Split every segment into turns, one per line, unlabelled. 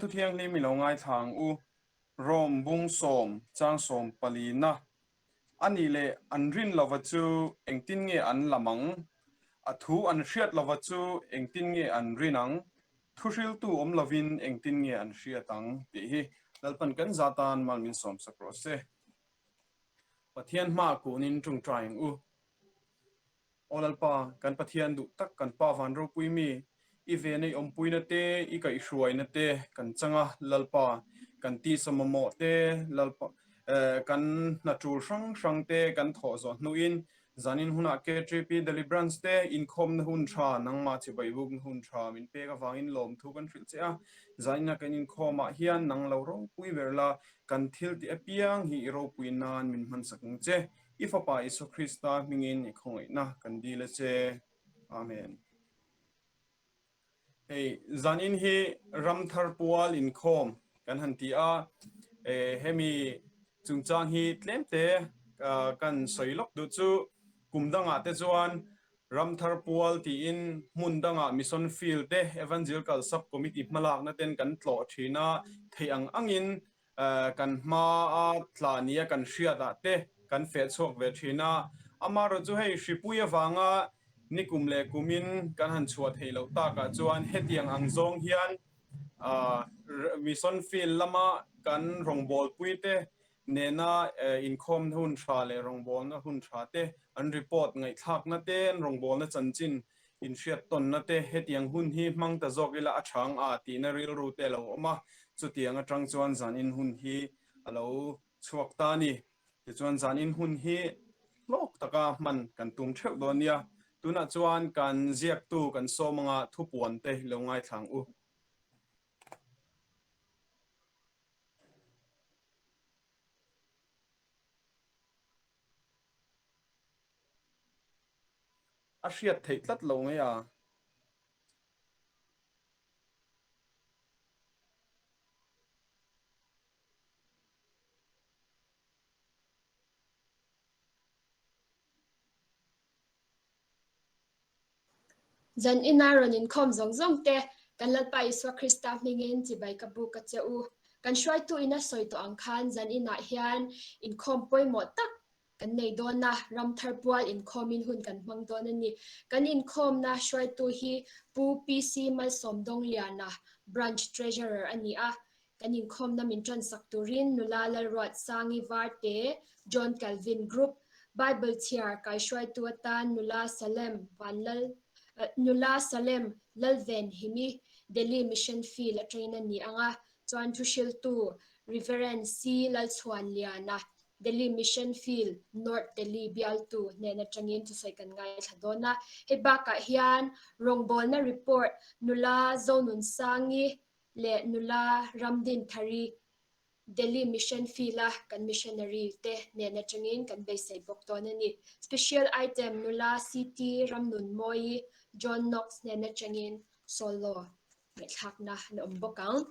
Pathian thu thianghlim i lo ngaithla ang u. Rom bung sawm chang sawm palina a nih leh an rin lova chu engtin nge an lam ang? A thu an hriat lova chu engtin nge an rin ang? Thuhriltu awm lovin engtin nge an hriat ang? Tih hi Lalpan kan za tan mal min sawmsak rawh se. Pathian hmaah kunin tawngtai ang u. Aw Lalpa, kan Pathian duh tak, kan Pa van ropui mi, i vena i awmpuina te, i kaihhruaina te kan chang a, Lalpa, kan tisa mamawh te, Lalpa, kan hna tul hrang hrang te kan thawh zawh hnuin zanin hunah KTP Delhi Branch te inkhawmna hun tha, nangmah chibai bukna hun tha min pek avangin lawmthu kan hrilh che a, zanina kan inkhawmah hian nang lo ropui ber la, kan thil tih apiang hi i ropui nan min hmansak ang che. I Fapa Isua Krista hmingin i khawngaihna kan dil a che. Amen. Hei, zanin hi Ramthar Pual inkhawm kan han ti a, e, hemi chungchang hi tlemte kan sawi lawk duh chu kum dangah te chuan Ramthar Pual tiin hmun dangah Mission Field te Evangelical Sub Committee hmalakna ten kan tlawh thin a, theih ang angin kan hmaa tla nia kan hriatah te kan feh chhuak ve thin a, amaherawh chu hei hripui avanga nikum leh kumin kan han chhuah theih loh takah chuan hetiang ang zawng hian Mission Field lama kan rawngbawlpuite nena inkhawmna hun tha leh rawngbawlna hun tha te an report ngaihthlakna te an rawngbawlna chanchin Inhriat tawnna te hetiang hun hi hmang ta zawk ila a chhang a tihna rilru te a lo awm a, chutiang atang chuan zanin hun hi a lo chhuak ta a ni. Tichuan zanin hun hi hlawk taka hman kan tum theuh dawn nia. Tunah chuan kan ziaktu kan sawm anga thupuan te lo ngaithla ang u. A hriat theih tlat lo mai a.
Zan ina rawn inkhawm zawng zawng te, kan Lalpa Isua Krista hmingin chibai ka buk a che u. Kan hruaitu ina sawi tawh ang khan zan inah hian inkhawm pawimawh tak Kan nei dawn a, Ramthar pual inkhawmin hun kan hmang dawn a ni. Kan inkhawmna hruaitu hi Pu PC Malsawm Dawngliana, Branch Treasurer a ni a. Kan inkhawmna min ṭansak turin Nula Lalruat Sangi Varte, John Calvin Group, Bible chhiar kaihruaitu atan Nula Salem Vanlal Nula Salem Lalven Himi, Delhi Mission Field aṭangin a ni ang a, chuan thuhriltu Reverend C Lalchhuanliana, Delhi Mission Field, North Delhi bialtu hnen atangin thusawi kan ngaithla dawn a. Hei bakah hian rawngbawlna report nula Zonunsangi leh nula Ramdinthari Delhi Mission Field-a kan missionary te hnen atangin kan beisei bawk dawn a ni. Special item nula CT Ramnunmawii John Knox hnen atangin solo ngaihthlakna an awm bawk ang.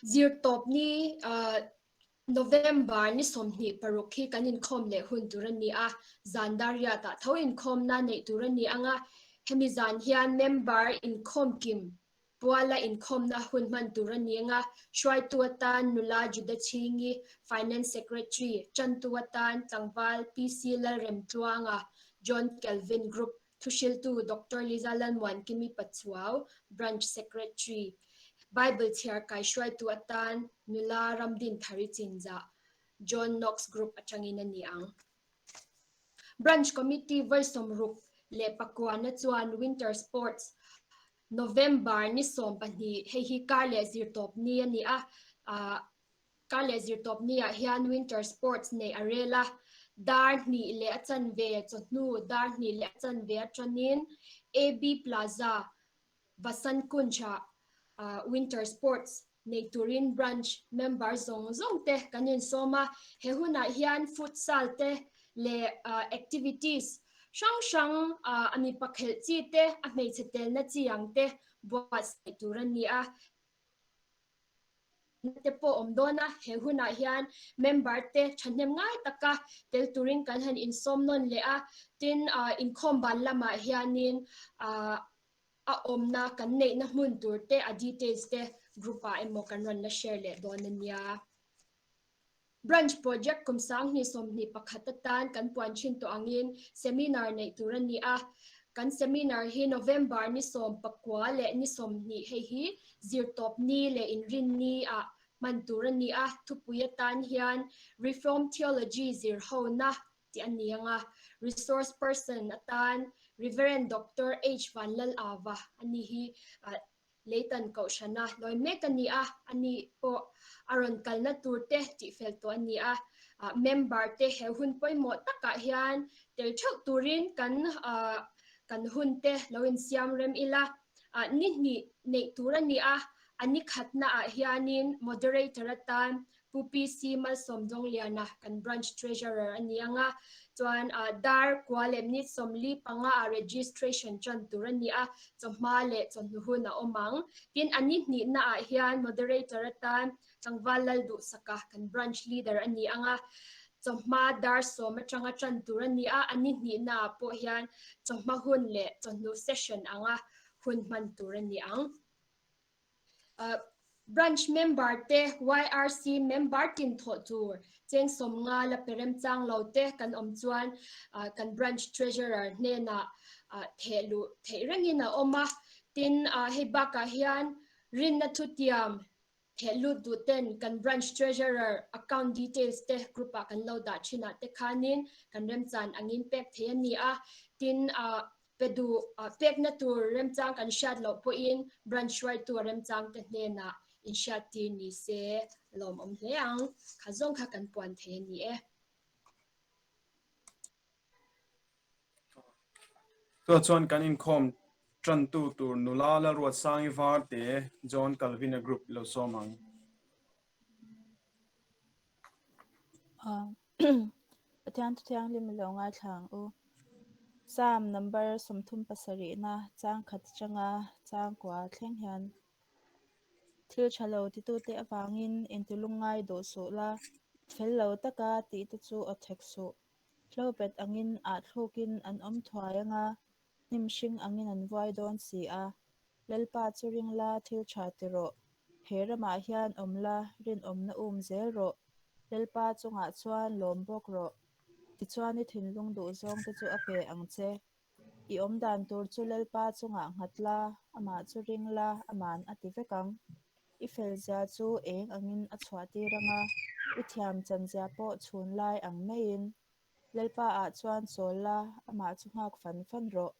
Zirtawpni November ni 26 hi kan inkhawm leh hun tur a ni a, zan dar riatah tho inkhawmna neih tur a ni ang a, hemi zan hian member inkhawm kim puala inkhawmna hun hman tur a ni ang a, hruaitu atan Nula Juda Chhingi, Finance Secretary, tantu atan tlangval PC Lalremtluanga, John Calvin Group, Thuhriltu Doctor Liza Lalmuankimi Pachuau, Branch Secretary, Bible chhiar kaihruaitu atan nula Ramdinthari Chinzah, John Knox Group atangin a ni ang. Branch Committee vawi 69 na chuan Winter Sports November ni 12, hei hi kar leh zirtawp ni a ni a, Kar leh zirtawp niah hian Winter Sports neih a rel a, dar hnih leh a chanve chawhnu dar hnih leh a chanve atangin AB Plaza, Vasant Kunj-ah Winter Sports nei turin Branch member zawng zawng te kan insawm a. He hunah hian Futsal te leh activities hrang hrang a mipa khelh chi te, a hmeichhe telna chi ang te buatsaih tur a ni a. te pawh awm dawn a, he hunah hian member te thahnem ngai taka tel turin kan han insawm nawn leh a, tin inkhawm ban lamah hianin a awmna kan neihna hmun tur te a details te group ah emaw kan rawn la share leh dawn a nia. Branch project kum 2021 atan kan puan thin tawh angin seminar neih tur a ni a. Kan seminar hi November ni 19 leh ni 20 hei hi zirtawp ni leh inrinni ah hman tur a ni a. Thupui atan hian Reformed Theology zirhona tih a ni ang a. Resource person atan Reverend Doctor H Vanlalava a ni hi Leitan Kohhrana lawi mek a ni a, ani pawh a rawn kalna tur te tihfel tawh a ni a. Member te he hun pawimawh takah hian tel theuh turin kan kan hun te lo insiam rem ila. Ni hnih neih tur a ni a, a ni khatnaah hianin moderator atan Pu PC Malsawmdawngliana kan Branch Treasurer a ni ang a, chuan dar kua leh minute 45 ah registration tan tur a ni a, chawhma leh chawhnu hun a awm ang. Tin, a ni hnihna ah hian Moderator atan Tlangval Lalduhsaka kan Branch Leader a ni ang a, chawhma dar 10 atanga tan tur a ni a, a ni hnihna ah pawh hian chawhma hun leh chawhnu session anga hun hman tur a ni ang. Branch member te YRC member tin thawh tur cheng 50 la pe remchang lo te kan awm chuan kan branch treasurer hnenah theh luh theih rengin a awm a. Tin, hei bakah hian rinna thutiam theh lut duh ten kan branch treasurer account details te group ah kan lo dah thinah te khanin kan remchan angin pek thei a ni a. Tin, Pe duh pekna tur remchang kan hriat loh pawhin branch hruaitu a remchang te hnenah inhriattir ni se lawmawm hle ang. Kha zawng kha kan puan thei a ni e.
Chua chuan kan inkhawm tantu tur nula Lalruatsangi Varte, John Calvin-a group lo sawm ang.
Pathian thu thianghlim i lo ngaithla ang u. Psalm number 37 na chang khat atanga chang kua thleng hian thil tha lo titute avangin intilungngai duh suh la, fel lo taka tihte chu aw thek suh. Hlobet angin ah thlukin an awm thuai anga, hnim hring angin an vuai dawn si a. Lalpa chu ring la, thil tha ti rawh. He ramah hian awm la, rinawmna um zel rawh. Lalpa chungah chuan lawm bawk rawh. Tichuan i thinlung duh zawngte chu a pe ang che. I awm dan tur chu Lalpa chungah nghat la, amah chu ring la, aman a ti vek ang. I felzia chu eng angin a chhuah tir ang a, i thiam chanzia pawh chhun lai ang maiin. Lalpaah chuan chawl la, amah chu nghak fan fan rawh.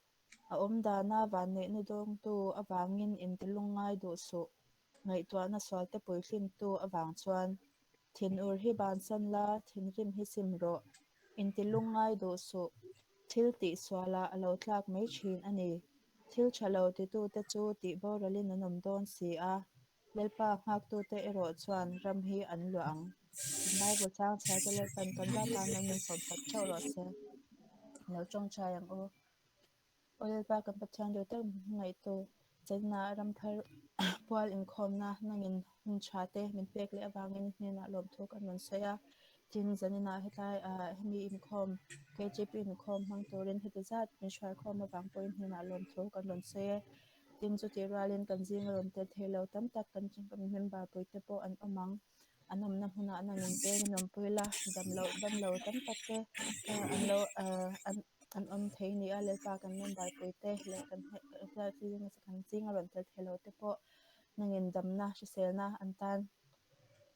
A awm dana vanneihna dawngtu avangin intilungngai duh suh. Ngaihtuahna sualte puihlintu avang chuan thinur hi bansan la, thinrim hi sim rawh. Intilungngai duh suh. Thil tih sualah a lo tlak mai thin a ni. Thil tha lo titute chu tih boralin an awm dawn si a. Lalpa nghaktute erawh chuan ram hi an luah ang. Kan Bible chang chhiarte Lalpan kan zat tan min sawmsak theuh rawh se. Lo tawngtai ang u. Aw Lalpa kan Pathian duh tak min hmangaihtu chenna ramthar pual inkhawmna nangin hun tha te min pek leh avangin hnenah lawmthu kan rawn sawi a. Tin, zaninah hetlai ah hemi inkhawm KGP inkhawm hmang turin heti zat min hruaikhawm avang pawhin hnenah lawmthu kan rawn sawi e. Tin, chutih rualin kan zinga rawn tel thei lo tam tak kan member puite pawh an awm ang. An awmna hmunah an han inpeng in awmpui la, dam loh dam lo tam tak te an lo an an awm thei ni a, Lalpa kan member puite leh kan kan zinga rawn tel thei lo te pawh nangin damna hriselna an tan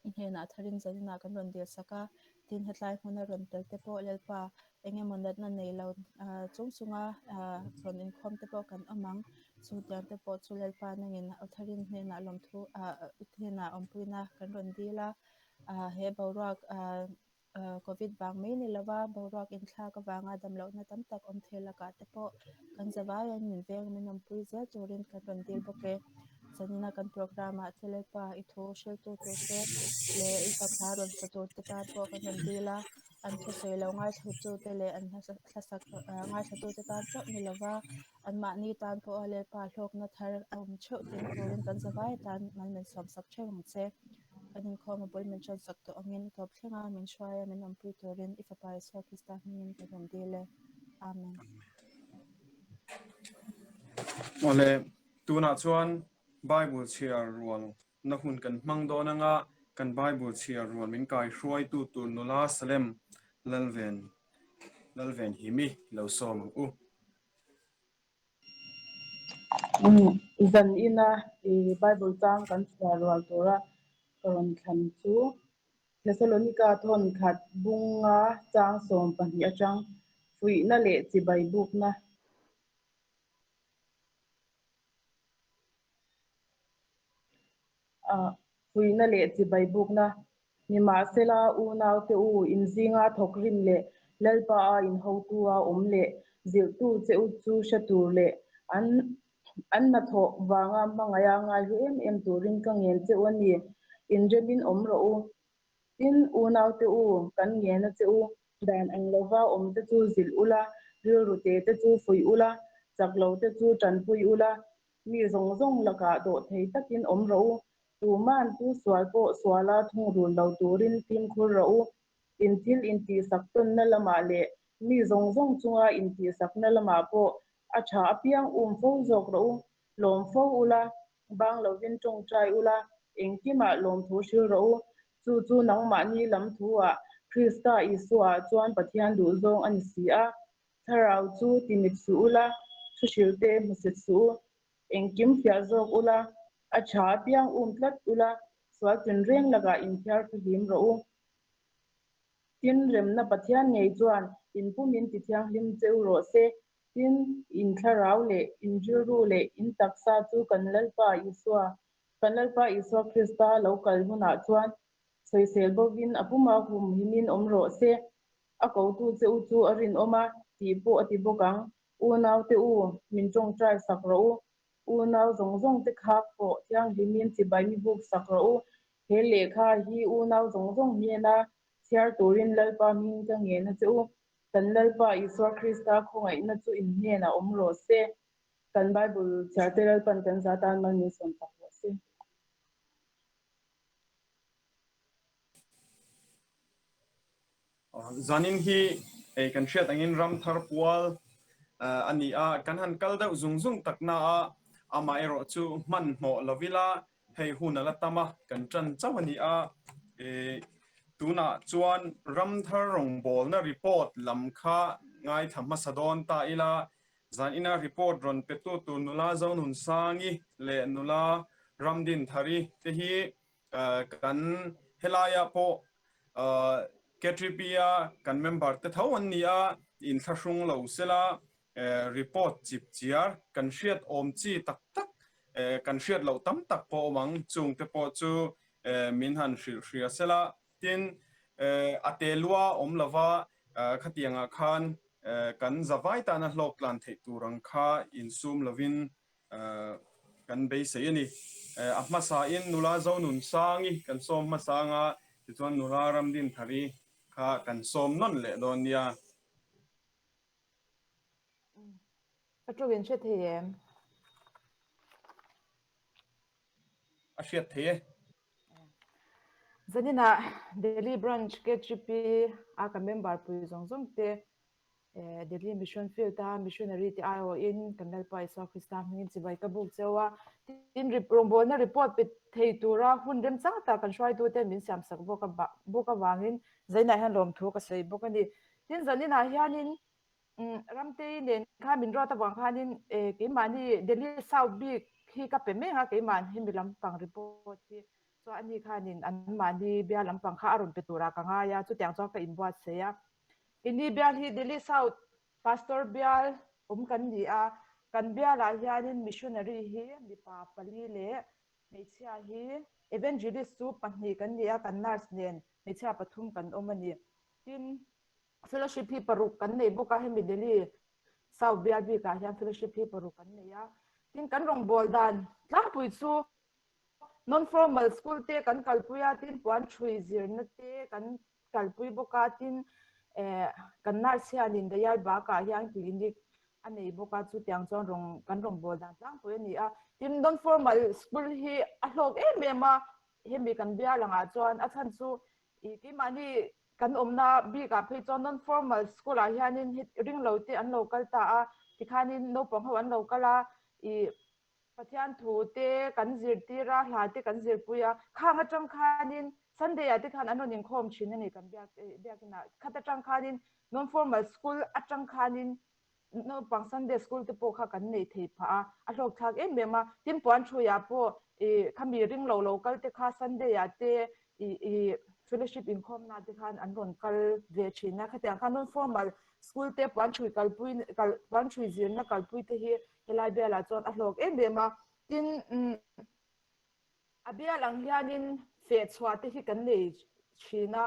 i hnenah tharin zaninah kan rawn dil sak a, tin hetlai hmuna rawn tel te pawh Lalpa eng emaw natna nei lo chung chunga rawn inkhawm te pawh kan awm ang, chutiang te pawh chu Lalpa nangin aw tharin hnenah lawmthu hnenah awmpuina kan rawn dil a, he boruak Covid vang mai ni lova boruak inthlak avanga damlohna tam tak awm thei lakah te pawh kan zavaiin min veng min awmpui zel turin kan rawn dil bawk e. Zanina kan programme ah te Lalpa i thu hriltu tur te leh i fakhla rawn sa tur te tan pawh kan rawn dil a, an thusawi lo ngaithlatu te leh an hlasak ngaithlatu te tan chauh ni lova anmahni tan pawha Lalpa hlawkna thar a awm theuh ting turin kan zavai tan mal min sawmsak theuh ang che. Kan inkhawm a bul min ṭansak tawh angin i tawp thleng a, min hruai a, min awmpui turin i Fapa Isua Krista hmingin kan rawn dil e. Amen.
Awle, tunah chuan Bible chhiar rual. Na hun kan hmang dawn anga kan Bible chhiar rual min kai hruaitu tur nula Salem Lalven Lalvenhimi lo sawm ang u.
Zan ina i Bible chang kan chhiar rual tura ka rawn thlan chu Thesalonika thawn khat bunga chang 12 atang fuihna leh chibai bukna. Fuihna leh chibai bukna. Nimahsela, unaute u, inzinga thawkrim leh Lalpa a inhotu a awm leh zilhtu che u chu hre tur leh an an hnathawh vanga hmangaiha ngaihlu em em turin ka ngen che u a ni. Inremin awm rawh u. Tin, unaute u, kan ngen a che u. Dan ang lova awmte chu zilh ula, rilru te te chu fuih ula, chak lo te chu tanpui ula, mi zawng zawng lakah dawh thei takin awm rawh u. Tuman tu sual pawh suala thungrul lo turin fimkhur rawh u. In thil intihsak tawnna lamah leh mi zawng zawng chunga intihsakna lamah pawh a tha apiang um fo zawk rawh u. Lawm fo ula, bang lovin tawngtai ula, engkimah lawmthu hril rawh u. Chu chu nangmahni lam thuah Krista Isua chuan Pathian duhzawng a ni si a. Thlarau chu timit suh ula, thu hrilte hmusit suh u. Engkim fiah zawk ula, a tha apiang um tlat ula, sual tinreng lakah inthiar fihlim rawh u. Tin, remna Pathian ngei chuan in pumin tithianghlim che u rawh se. Tin, in thlarau leh in rilru leh in taksa chu kan Lalpa Isua, kan Lalpa Isua Krista lo kal hunah chuan sawisel bovin a puma humhimin awm rawh se. A kotu che u chu a rinawm a, tih pawh a ti bawk ang. Unaute u, min tawngtai sak rawh u. Unau zawng zawng te kha pawh thianghlimin chibai mi buk sak rawh u. He lehkha hi unau zawng zawng hnena chhiar turin Lalpa hming ka ngen a che u. Kan Lalpa Isua Krista khawngaihna chu in hnenah awm rawh se. Kan Bible chhiarte Lalpan kan za tan mal min sawn tak rawh se.
Zanin hi ei kan hriat angin ram thar pual a ni a, kan han kal deuh zung zung tak na a, amaherawh chu hmanhmawh lo ila hei hun a la tam a, kan ṭan chauh a ni a. Tunah chuan ram thar rawngbawlna report lam kha ngaithla hmasa dawn ta ila, zanina report rawn petu tur nula Zonunsangi leh nula Ramdinthari te hi Kan helaiah pawh KTP-a kan member te tho an ni a, inthlahrung lo sela report chip chiar kan hriat awm chi tak tak kan hriat loh tam tak pawh awm ang, chung te pawh chu min han hrilh hria sela. Tin, a te lua awm lova khatiangah khan kan zavai tana hlawk tlan theih tur ang kha insum lovin kan beisei a ni. A hmasain nula Zonunsangi kan sawm hmasa anga tichuan nula Ramdinthari kha kan sawm nawn leh dawn nia.
Ka tawngin hre thei em?
A hriat thei e.
Zaninah Delhi Branch KGP a ka member pui zawng zawng te Delhi Mission Field a missionary te aiawhin kan Lalpa Isua Krista hmingin chibai ka buk cheu a. Tin, rawngbawlna report pe thei tura hun remchang tak kan hruaitute min siamsak bawk a bawk avangin zainah hian lawmthu ka sawi bawk a ni. Tin, zaninah hianin Ramtei nen khan min ruat avang khanin keimahni Delhi South bik hi ka pe mek a, keimah hemi lampang report hi chuan ani khanin anmahni bial lampang kha a rawn pe turah ka ngai a, chutiang chuan ka inbuatsaih a. Ini bial hi Delhi South Pastor bial awm kan ni a, kan bialah hianin missionary hi mipa pali leh hmeichhia hi evangelist chu pahnih kan ni a, kan nurse nen hmeichhia pathum kan awm a ni. Tin, fellowship hi paruk kan nei bawk a, hemi Delhi South bial bikah hian fellowship hi paruk kan nei a. Tin, kan rawngbâwl dan tlangpui chu Non-formal school te kan kalpui a, tin puan thui zirna te kan kalpui bawk a, tin eh kan nurse hianin Dayal Bagh-ah hian clinic a nei bawk a, chutiang chuan rawng kan rawngbâwl dan tlangpui a ni a. Tin non-formal school hi a hlawk em em a, hemi kan bial angah chuan a chhan chu ih keimahni kan awmna bikah phei chuan non-formal school-ah hianin ringlo te an lo kal ta a, tikhanin naupang ho an lo kal a, ih.
Pathian thu te kan zirtir a, hla te kan zirpui a, khang atang khanin Sunday ah te khan an rawn inkhawm thin a ni kan biak biakinah. Khat atang khanin non-formal school atang khanin naupang Sunday school te pawh kha kan nei thei phah a, a hlawk thlak em em a. Tin puan thuiah pawh ih khami ring lo lo kal te kha Sunday ah te ih ih fellowship inkhawmna te khan an rawn kal ve thin a. Khatiang khan non-formal school te puan thui kalpui kal puan thui zirna kalpui te hi helai bialah chuan a hlawk em em a. Tin umm a bial ang hianin fehchhuah te hi kan nei thin a.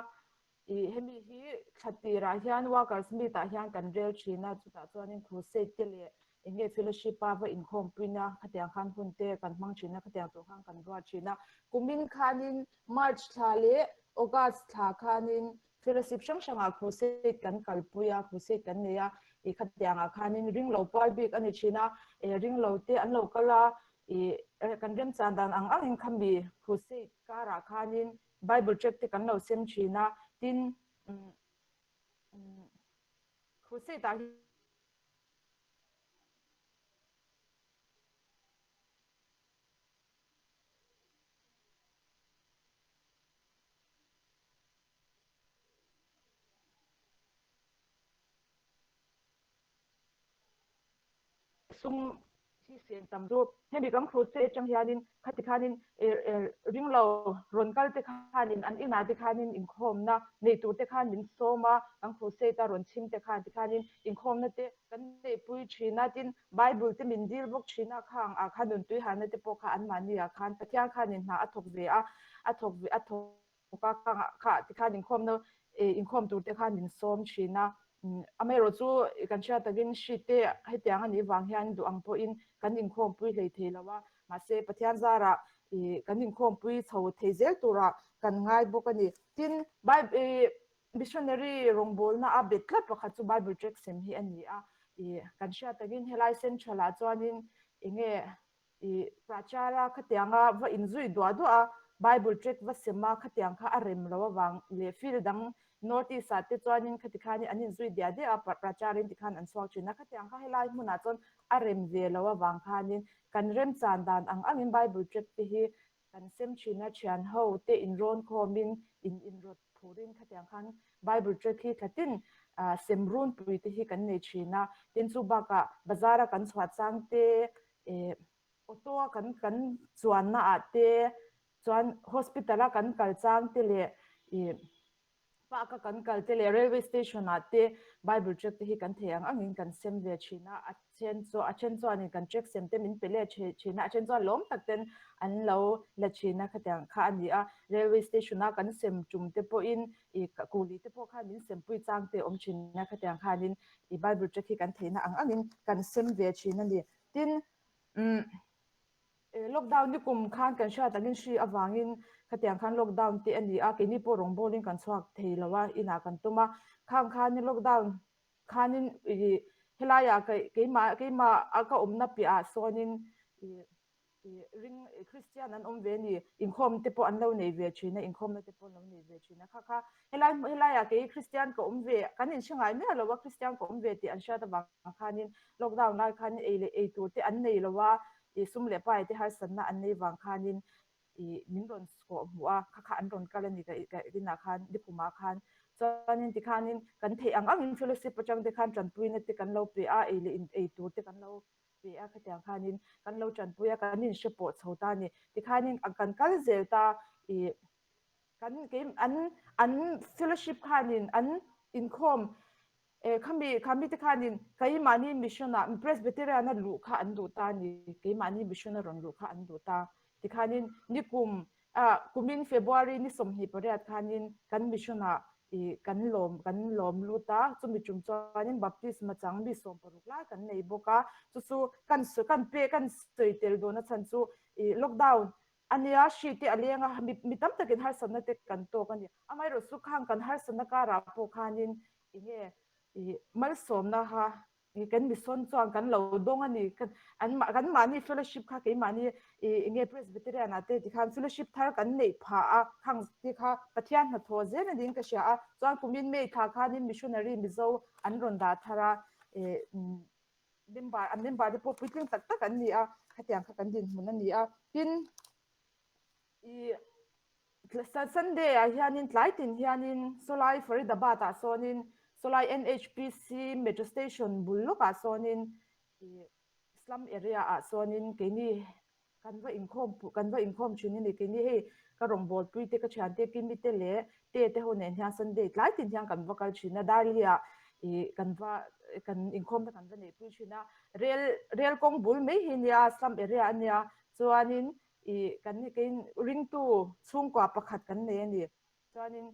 Ih hemi hi thla tirah hian workers meet ah hian kan rel thin a, chutah chuanin crusade te leh eng nge fellowship a va inkhawmpuina khatiang khan hun te kan hmang thin a, khatiang tur khan kan ruat thin a. Kumin khanin March thla leh August thla khanin fellowship hrang hrangah crusade kan kalpui a, crusade kan nei a, ih khatiangah khanin ringlo pual bik a ni thin a, eh ringlo te an lo kal a, ih kan remchan dan ang angin khami crusade karah khanin Bible tract te kan lo sem thin a, tin crusade ah Sum hi sen tam chu hemi kan crusade atang hianin khati khanin ring lo rawn kal te khanin an inah te khanin inkhawmna nei tur te khan min sawm a, kan crusade a rawn chhim te khan tikhanin inkhawmna te kan neihpui thin a, tin Bible te min dil bawk thin a, khang ah khan nuntui harna te pawh kha anmahni ah khan Pathian khanin hna a thawk ve a, a thawk ve a thawk. Ka kha tikhan inkhawmna inkhawm tur te khan min sawm thin a, amaherawh chu kan hriat takin hri te hetiang a nih vang hian duh ang pawhin kan inkhawmpui hlei thei lo a, mahse Pathian zarah kan inkhawmpui chho thei zel turah kan ngai bawk a ni. Tin, missionary rawngbawlna a bet tlat pakhat chu Bible tract sem hi a ni a, kan hriat takin helai central ah chuanin enge I Prachara khatianga va inzui duah duah a, Bible tract va sem a, khatiang kha a rem lo avang leh field dang North East ah te chuanin khati khanin an inzui diah diah a, Pracharin tikhan an chhuak thin a, khatiang kha helai hmunah chuan a rem ve lo avang khanin kan remchan dan ang angin Bible tract te hi kan sem thin a, thian ho te inrawn khawmin in inrawt phurin khatiang khan Bible tract hi thlatin sem runpui te hi kan nei thin a, tin chu bakah bazar a kan chhuah chang te eh auto a kan kan chuanna ah te chuan hospital a kan kal chang te leh ih park a kan kal te leh railway station ah te bible tract te hi kan thei ang angin kan sem ve thin a, a then chu a then chuanin kan tract sem te min pe leh thin a, a then chuan lawm tak ten an lo la thin a khatiang kha a ni a, railway station a kan sem tum te pawhin ih kuli te pawh khan min sempui chang te a awm thin a khatiang khanin ih bible tract hi kan theihna ang angin kan sem ve thin a ni. Tin, umm lockdown ni kum khan kan hriat angin hri avangin khatiang khan lockdown te a ni a, keini pawh rawngbawlin kan chhuak thei lo a, inah kan tum a. Khang khanin lockdown khanin ih helaiah keimah keimah a ka awmna piahah sawnin ih Ih ring Kristian an awm ve ni, inkhawm te pawh an lo nei ve thin a, inkhawmna te pawh an lo nei ve thin a, kha kha helai helaiah kei Kristian ka awm ve, kan inhre ngai miah lo a, Kristian ka awm ve tih an hriat avang khanin lockdown lai khanin ei leh ei tur te an nei lo a, ih sum leh pai te harsatna an nei vang khanin ih min rawn kawh hmuh a, kha kha an rawn kal a ni ka ka inah khan nikhumah khan chuanin tikhanin kan theih ang angin fellowship atang te khan tanpuina te kan lo pe a, ei leh in ei tur te kan lo pe a, khatiang khanin kan lo tanpui a, kan inhre pawh chho ta a ni. Tikhanin kan kal zel ta ih kan kei an an fellowship khanin an inkhawm eh khami khami te khanin keimahni mission ah Presbyterian a luh kha an duh ta a ni, keimahni mission a rawn luh kha an duh ta. Tikhanin nikum Ah, kumin February ni 28 khanin kan mission ah i kan lawm kan lawm lut a, chumi tum chuanin baptisma chang mi 60 lai kan nei bawk a, chu chu kan kan pe kan sawi tel dawn a chhan chu i lockdown a nia, hri te a leng a, mi mi tam takin harsatna te kan tawk a ni. Amaherawhchu chu khang kan harsatna karah pawh khanin enge i malsawmna kha Kan mission chuan kan lo dawng a ni. An kan mahni fellowship kha keimahni eng nge Presbyterian ah te tikhan fellowship thar kan neih phah a, khang te kha Pathian hnathawh zel a niin ka hria a. Chuan kumin May thla khanin missionary Mizo an rawn dah thar a, member an member te pawh puitling tak tak an ni a. Khatiang kha kan dinhmun a ni a. Tin, i Sunday ah hianin tlai tin hianin sawlai Faridabad ah sawnin sawlai NHPC metro station bul lawkah sawnin i slum area ah sawnin keini Kan va inkhawm kan va inkhawm thin a ni. Keini hei ka rawngbawlpui te ka thiante Kimi te leh Te te ho nen hian Sunday tlai tin hian kan va kal thin a. Darli-ah ih kan va kan inkhawmna kan va neihpui thin a. Rel rel kawng bul mai hi nia slum area a nia. Chuanin ih kan keiin ringtu chhungkua pakhat kan nei a ni. Chuanin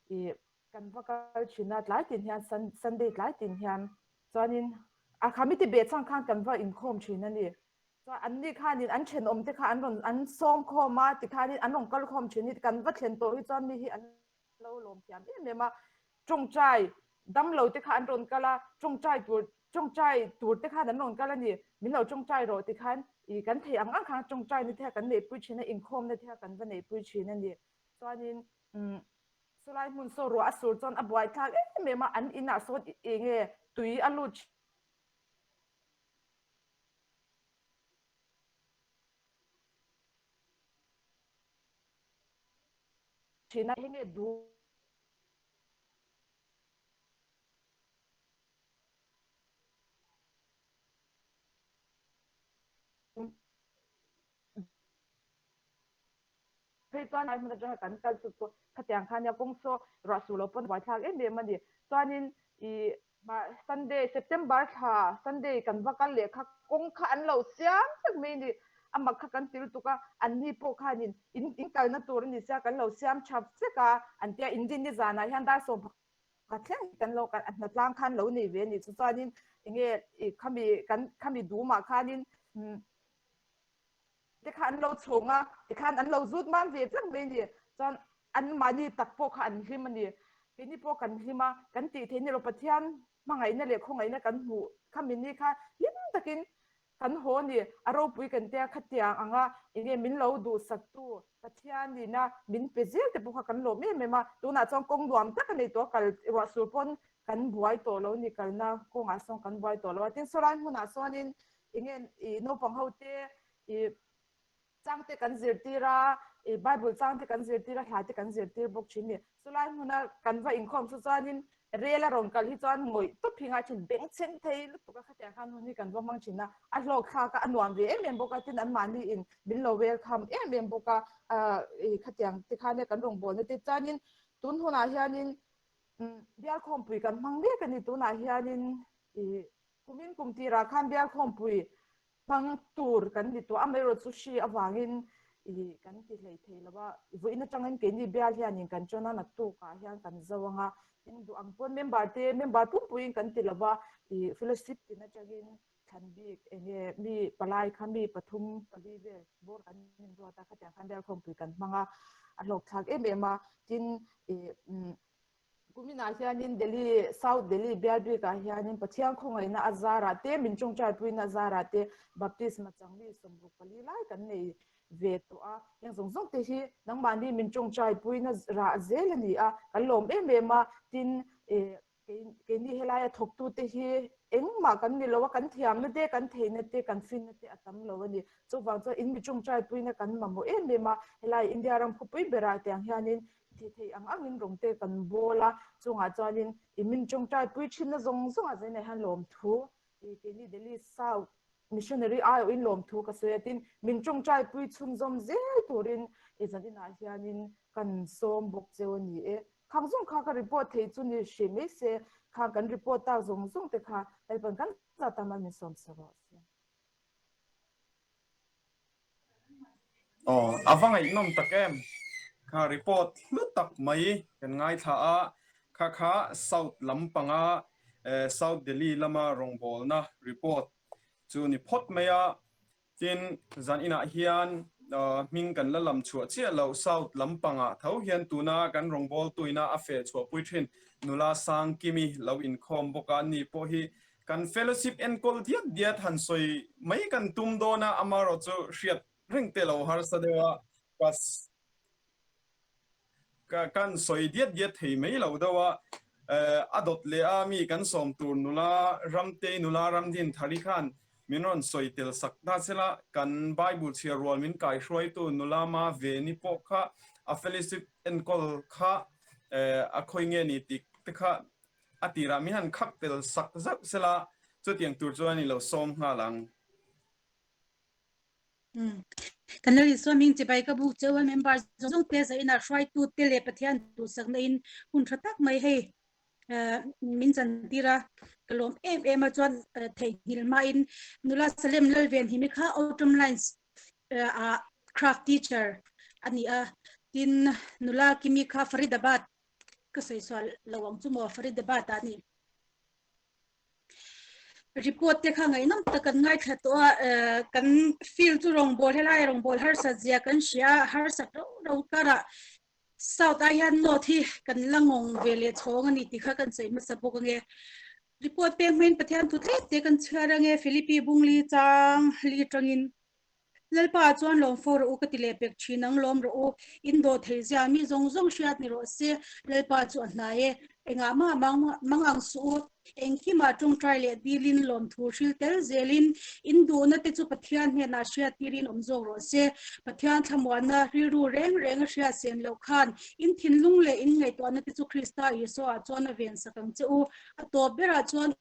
ih kan va kal thin a tlai tin hian Sunday tlai tin hian chuanin a khami te behchhan khan kan va inkhawm thin a ni. Chuan anni khanin an thenawm te kha an rawn an sawm khawm a tikhanin an rawn kal khawm thin hi kan va thlen tawh hi chuan mi hi an lo lawm thiam em em a. Tawngtai damlo te kha an rawn kal a, tawngtai tur tawngtai tur te khan an rawn kal a ni. Min lo tawngtai rawh tikhan ih kan theih ang ang khan tawngtai na te kha kan neihpui thin a, inkhawm na te kha kan va neihpui thin a ni. Chuanin umm sawlai hmun saw ruah a sur chuan a buaithlak em em a, an inah sawn eng nge tui a lut Thin a, heng nge duh? Phei chuan lai hmun atanga kan kal chu chu khatiang khan nia kawng saw ruah su lo pawn buaithlak em em a ni. Chuanin ih Sunday September thla Sunday kan va kal leh kha kawng kha an lo siam vek mai a ni. A mak kha kan ti lutuk a, anni pawh khanin in in kalna tur a ni sia kan lo siam tha vek a an tia inrinni zanah hian dar 11 thleng kan lo a hnatlang khan lo nei ve a ni. Chu chuanin enge ih khami kan khami dumah khanin te kha an lo chhung a tikhan an lo zut mam ve vek mai a ni chuan an mahni tak pawh kha an hlim a ni keini pawh kan hlim a kan tih theih ni lo Pathian hmangaihna leh khawngaihna kan hmuh khami ni kha hlim takin kan haw a ni a ropui kan tia khatiang anga enge min lo duhsaktu Pathianina min pe zel te pawh kha kan lawm em em a tunah chuan kawng nuam tak a nei tawh a kal ruah sur pawn kan buai tawh lo a ni kalna kawngah sawn kan buai tawh lo a tin sawlai hmunah sawnin enge ih naupang ho te ih chang te kan zirtir a ih bible chang te kan zirtir a hla te kan zirtir bawk thin ni chulai hmuna kan va inkhawm chu chuanin rel a rawn kal hi chuan ngawih tawp hi ngai thin bengchheng thei lutuk a khatiang khan hun hi kan va hmang thin a a hlawk thlak a a nuam ve em em bawk a tin anmahni in min lo welcome em em bawk a ah ih khatiang te khan kan rawngbawlna te chuanin tun hunah hianin bial khawmpui kan hmang mek a ni tunah hianin ih Kumin kum tirah khan bialkhawmpui hmang tur kan ni tawh a, amaherawhchu hri avangin ih kan ti hlei thei lo a, vawiin atangin keini bial hianin kan ṭan a, naktukah hian kan zo ang a, tin duh ang pawn member te member pumpuiin kan ti lo va, ih fellowship tin atangin thlan bik eng nge mi palai kha mi pathum pali vel bawr kan inruat a, khatiang khan bialkhawmpui kan hmang a, a hlawkthlak em em a, tin ih umm Kuminah hianin Delhi, South Delhi bial bikah hianin Pathian khawngaihna a zarah te, min tawngtaipui-na a zarah te baptisma changmi 64 lai kan nei ve tawh a. Heng zawng zawng te hi nangmahni min tawngtaipui-na rah zel a ni a, kan lawm em em a. Tin, keini helaia thawktute hi engmah kan ni lo a, kan thiamna te, kan theihna te, kan finna te a tam lo a ni. Chuvang chuan in mi tawngtaipui-na kan mamawh em em a, helai India ram khawpui berah tiang hianin Ti thei ang angin rawng te kan bawl a, chungah chuanin i min tawngtai pui thinna zawng zawngah zainah hian lawmthu i keini Delhi South Missionary aiawhin lawmthu ka sawi a, tin min tawngtai pui chhunzawm zel turin i zaninah hianin kan sawm bawk cheu a ni e. Khang zawng kha ka report thei chu ni hrih mai se, khang kan report tak zawng zawng te kha Lalpan kan zat a mal min sawm sa rawh se.
Aw, a va ngaihnawm tak em? Kha report hlu tak mai kan ngaithla a, kha kha South lampanga South Delhi lama rawngbawlna report chu ni phawt mai a, tin zan inah hian hming kan la lam chhuah chiah loh South lampangah tho hian tuna kan rawngbawltuina a feh chhuahpui thin nula Sangkimi lo inkhawm bawk a, ani pawh hi Kan fellowship enkawl diat diat han sawi mai kan tum dawn a, amaherawh chu hriat reng te lo harsa deuh a, ka ka kan sawi diat diat thei mai lo deuh a, a dawt leh a mi kan sawm tur nula Ramtei nula Ramdin Thari khan. Min rawn sawi tel sak ta sela, kan Bible chhiar rual min kaihruaitu nula ma Veni pawh kha a fellowship enkawl kha a khawi nge ni tih te kha a tirah min han khak tel sak zauh sela, chutiang tur chuan i lo sawm nghal ang.
Kan Lal Isua hming chibai ka buk cheu a, member zawng zawng te zainah hruaitu te leh Pathian duhsakna in hun tha tak mai hei min chantir a, ka lawm em em a chuan theihnghilh hmain nula Salem Lalvenhimi kha Autumn Lines ah craft teacher a ni a, tin nula Kimi kha Faridabad ka sawi sual lo ang chu maw Faridabad ah a ni. Report te kha ngaihnawm tak kan ngaithla tawh a, kan field chu rawngbawl helai rawngbawl harsat zia kan hria a, harsat rau rau karah South ah hian North hi kan la ngawng ve leh chhawng a ni tih kha kan sawi hmasa bawk ange. Report pek hmain Pathian thu tlem te kan chhiar ange Philippi Bungli chang li tangin. Lalpa ah chuan lawm fo rawh u ka ti leh pek thin ang, lawm rawh u, in dawh thei zia mi zawng zawng hriat ni rawh se, Lalpa chu a hnai e, engah mah mang ang suh u, engkimah tawngtai leh dilin lawmthu hril tel zelin in duhna te chu Pathian hnenah hriat tirin awm zawk rawh se, Pathian thlamuanna rilru reng reng a hriat sen loh khan in thinlung leh in ngaihtuahna te chu Krista Isua ah chuan a vensak ang che u, a tawp berah chuan.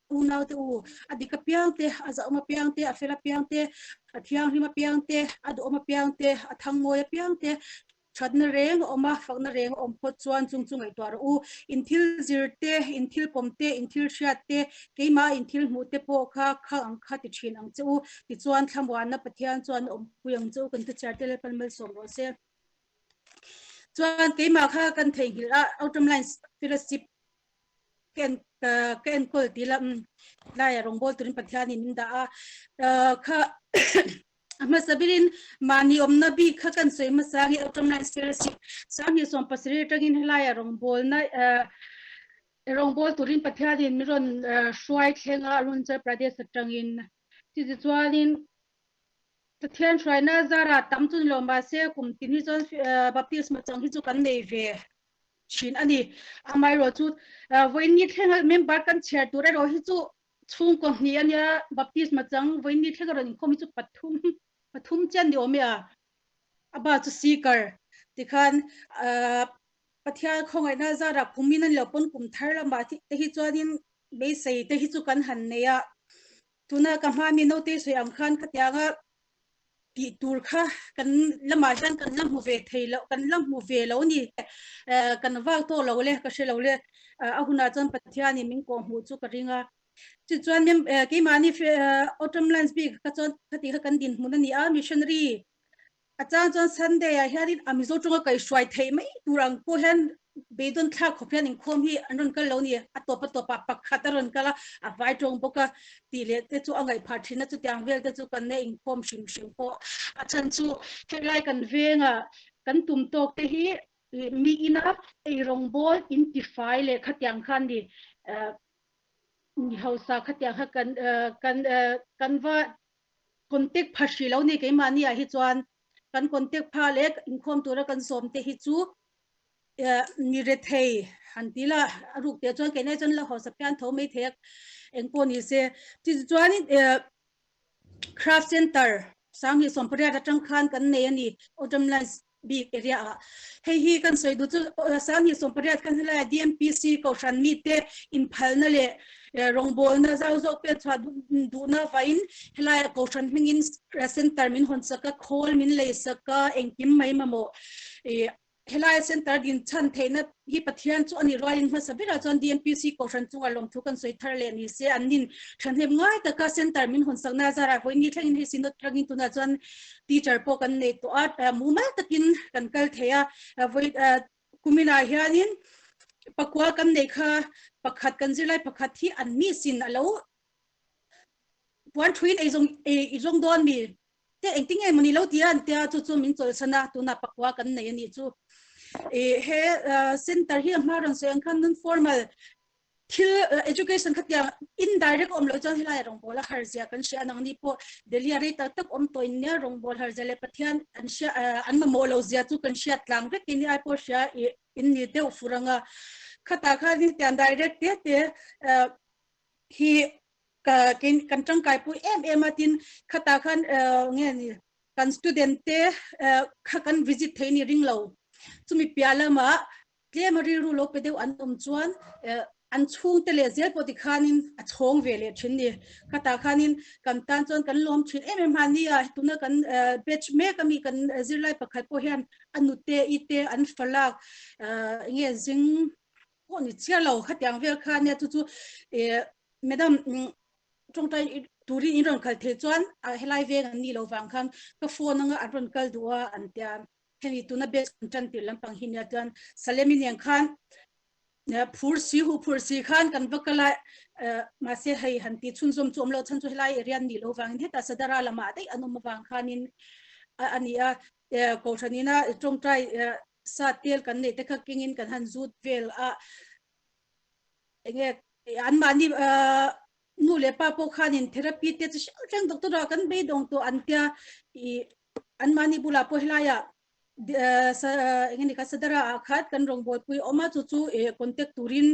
Unaute u, a dik apiang te, a zahawm apiang te, a fel apiang te, a thianghlim apiang te, a duhawm apiang te, a thangmawi apiang te, thatna reng a awm a, fakna reng a awm phawt chuan chung chu ngaihtuah rawh u. In thil zir te, in thil pawm te, in thil hriat te, keimah in thil hmuh te pawh kha kha ang kha ti thin ang che u. Tichuan, thlamuanna Pathian chuan a awmpui ang che u, kan thuchhiar te Lalpan malsawm rawh se. Chuan keimah kha kan theihnghilh a, Autumn Lines Fellowship ka en ka enkawl ti la laia rawngbawl turin Pathianin min dah a kha a hmasa berin mahni awmna bik kha kan sawi hmasa nge Autumn Lines Fellowship 2017 atangin helaia rawngbawlna rawngbawl turin Pathianin min rawn hruai thleng a Arunachal Pradesh atangin chutichuanin Pathian hruaina zara tam chu ni lo mahse kum tin hi chuan baptisma chang hi chu kan nei ve thin a ni. Amaherawh chu vawiin thlenga member kan chhiar tur erawh hi chu chhungkaw hnih a nia, baptisma chang vawiin thlenga rawn inkhawm hi chu pathum pathum chian ni awm e a, a ba chu seeker tikhan Pathian khawngaihna zarah kumin a ni lo pawn kum thar lamah te hi chuanin beisei te hi chu kan han nei a, tuna ka hma mi naute sawi ang khan khatianga tih tur kha kan lamah hian kan la hmu ve thei lo kan la hmu ve lo ni kan vak tawh lo le ka hre lo le a hunah chuan Pathianin min kawh hmuh chu ka ring a tichuan keimahni Autumn Lands bik kha chuan khati kha kan dinhmun a ni a missionary A chang chuan Sunday ah hianin a Mizo tawnga kaihhruai theih mai tur ang pawh hian beidawn thlak khawp hian inkhawm hi an rawn kal lo ni. A tawp a tawpah pakhat a rawn kal a, a vai tawng bawk a tih leh te chu a ngaihphah thin a, chutiang vel te chu kan nei inkhawm hrim hrim pawh. A chhan chu helai kan venga kan tum tawk te hi mi ina eirawngbawl intifai leh khatiang khan ni mi hausa khatiang kha kan kan kan va Contact pha hri lo ni keimahni ah hi chuan kan contact pha leh inkhawm tura kan sawm te hi chu mi rethei han ti la a ruk te chuan keina chuan la hausa phian tho mai thei a engpawh ni se tichuanin craft center 2018 atang khan kan nei a ni Autumn Lines bik area ah hei hi kan sawi duh chu 2018 khan helai DMPC kohhran mite inphalna leh rawngbawlna zau zawk pek chhuah duhna vain helai kohhran hmingin center min hawn sak a khawl min lei sak a engkim mai mamawh helai center din chhan theihna hi Pathian chu a ni rualin hmasa berah chuan DMPC kohhran chungah lawmthu kan sawi thar leh ni se an nin thahnem ngai taka center min hawn sakna zarah vawiin thlengin hei synod atangin tunah chuan teacher pawh kan nei tawh a, mumal takin kan kal thei a, vawi kuminah hianin pakua kan neih kha pakhat kan zirlai pakhat hi an miss in a lo puan thuin ei zawng ei zawng dawn mi te engtin nge mawni lo ti a an tia chu chu min chawlhsan a tunah pakua kan nei a nih chu e he center hi a hma rawn sawi ang khan non formal Thil education kha tiang indirect awm loh chuan helai rawngbawl a har zia kan hria nang ni pawh Delhi a rei tak tak awm tawh in nia rawngbawl har zia leh Pathian an hria an mamawh loh zia chu kan hriat tlang vek in ai pawh hria in ni deuh fur anga khatah khan hetiang direct te te hi. Kan tangkai pui em em a tin khata khan nge ni kan student te kha kan visit thei ni ring lo. Chumi piah lamah tlem a rilru lo pe deuh an awm chuan an chhungte leh zel pawh tikhanin a chhawng ve leh thin ni. Khatah khanin kan tan chuan kan lawm thin em em hmani a, tuna kan batch mek ami kan zirlai pakhat pawh hian a nute i te an falak enge zing pawh ni chiah lo khatiang vel kha nia chu chu madam tawngtai turin in rawn kal thei chuan helai veng an ni lo vang khan ka phone anga an rawn kal duh a an tia. Hemi tuna batch kan tan tir lampang hi nia chuan Salemi nen khan phur si hu phur si khan kan va kal a mahse hei han ti chhunzawm chu awm lo chhan chu helai area an nih loh vangin heta Sadara lamah daih an awm avang khanin a ni a Kohhranina tawngtai sa tel kan neih te kha kengin kan han zut vel a enge anmahni nu leh pa pawh khanin therapy te chi hrang hrang doctor ah kan beidawng tawh an tia ih anmahni bulah pawh helaiah eng nge ni kha sadara ah khat kan rawngbawlpui awm a chu chu ih contact turin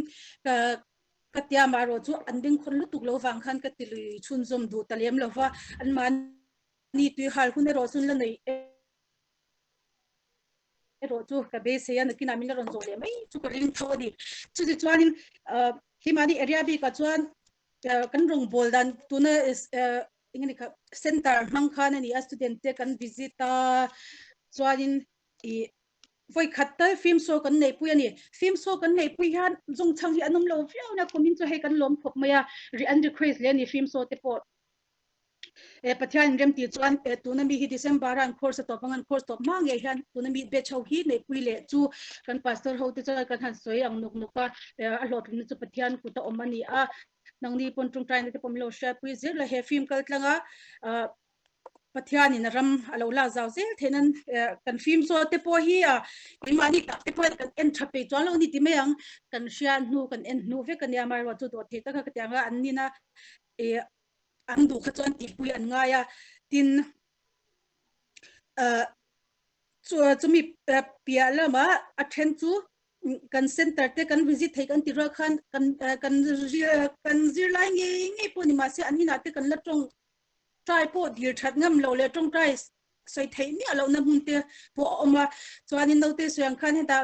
ka ka tia amaherawh chu an bengkhawn lutuk lo vang khan ka ti lui chhunzawm duh ta lem lova anmahni tui hal hun erawh chu an la nei erawh chu ka beisei a nakinah min la rawn zawh leh mai chu ka ring tho a ni. Chuti chuanin keimahni area bikah chuan kan rawngbâwl dan tuna eng nge ni kha center hmang khan a ni a student te kan visit a chuanin ih vawi khat tal film show kan neihpui a ni. Film show kan neihpui hian zawngchhang hi an awm lo viau na kumin chu hei kan lawm khawp mai a an request hle a ni film show te pawh. E Pathian rem ti chuan e tuna mi hi December an course a tawp ang an course tawp hma ngei hian tuna mi batch ho hi neihpui leh chu kan pastor ho te chuan kan han sawi ang nuk nuk a a hlawhtlinna chu Pathian kut a awm a ni a nangni pawn tawngtaina te pawh min lo hriatpui zel a he film kal tlang a Pathianin a ram a lo lak zau zel theih nan kan film zawt te pawh hi a keimahni tak te pawh kan en tha peih chuan lo ni ti mai ang kan hriat hnu kan en hnu vek a nia amaherawhchu chu dawh theih taka ka ti ang a an nina ih an duh kha chuan tihpui an ngai a tin ah chu chumi piah lamah a then chu kan center te kan visit thei kan ti rual khan kan kan kan zirlai ngei ngei pawh ni mahse an inah te kan la tawng trai pawh dil that ngam lo leh tawngtai sawi theih miah lohna hmun te pawh a awm a chuanin naute sawi ang khan hetah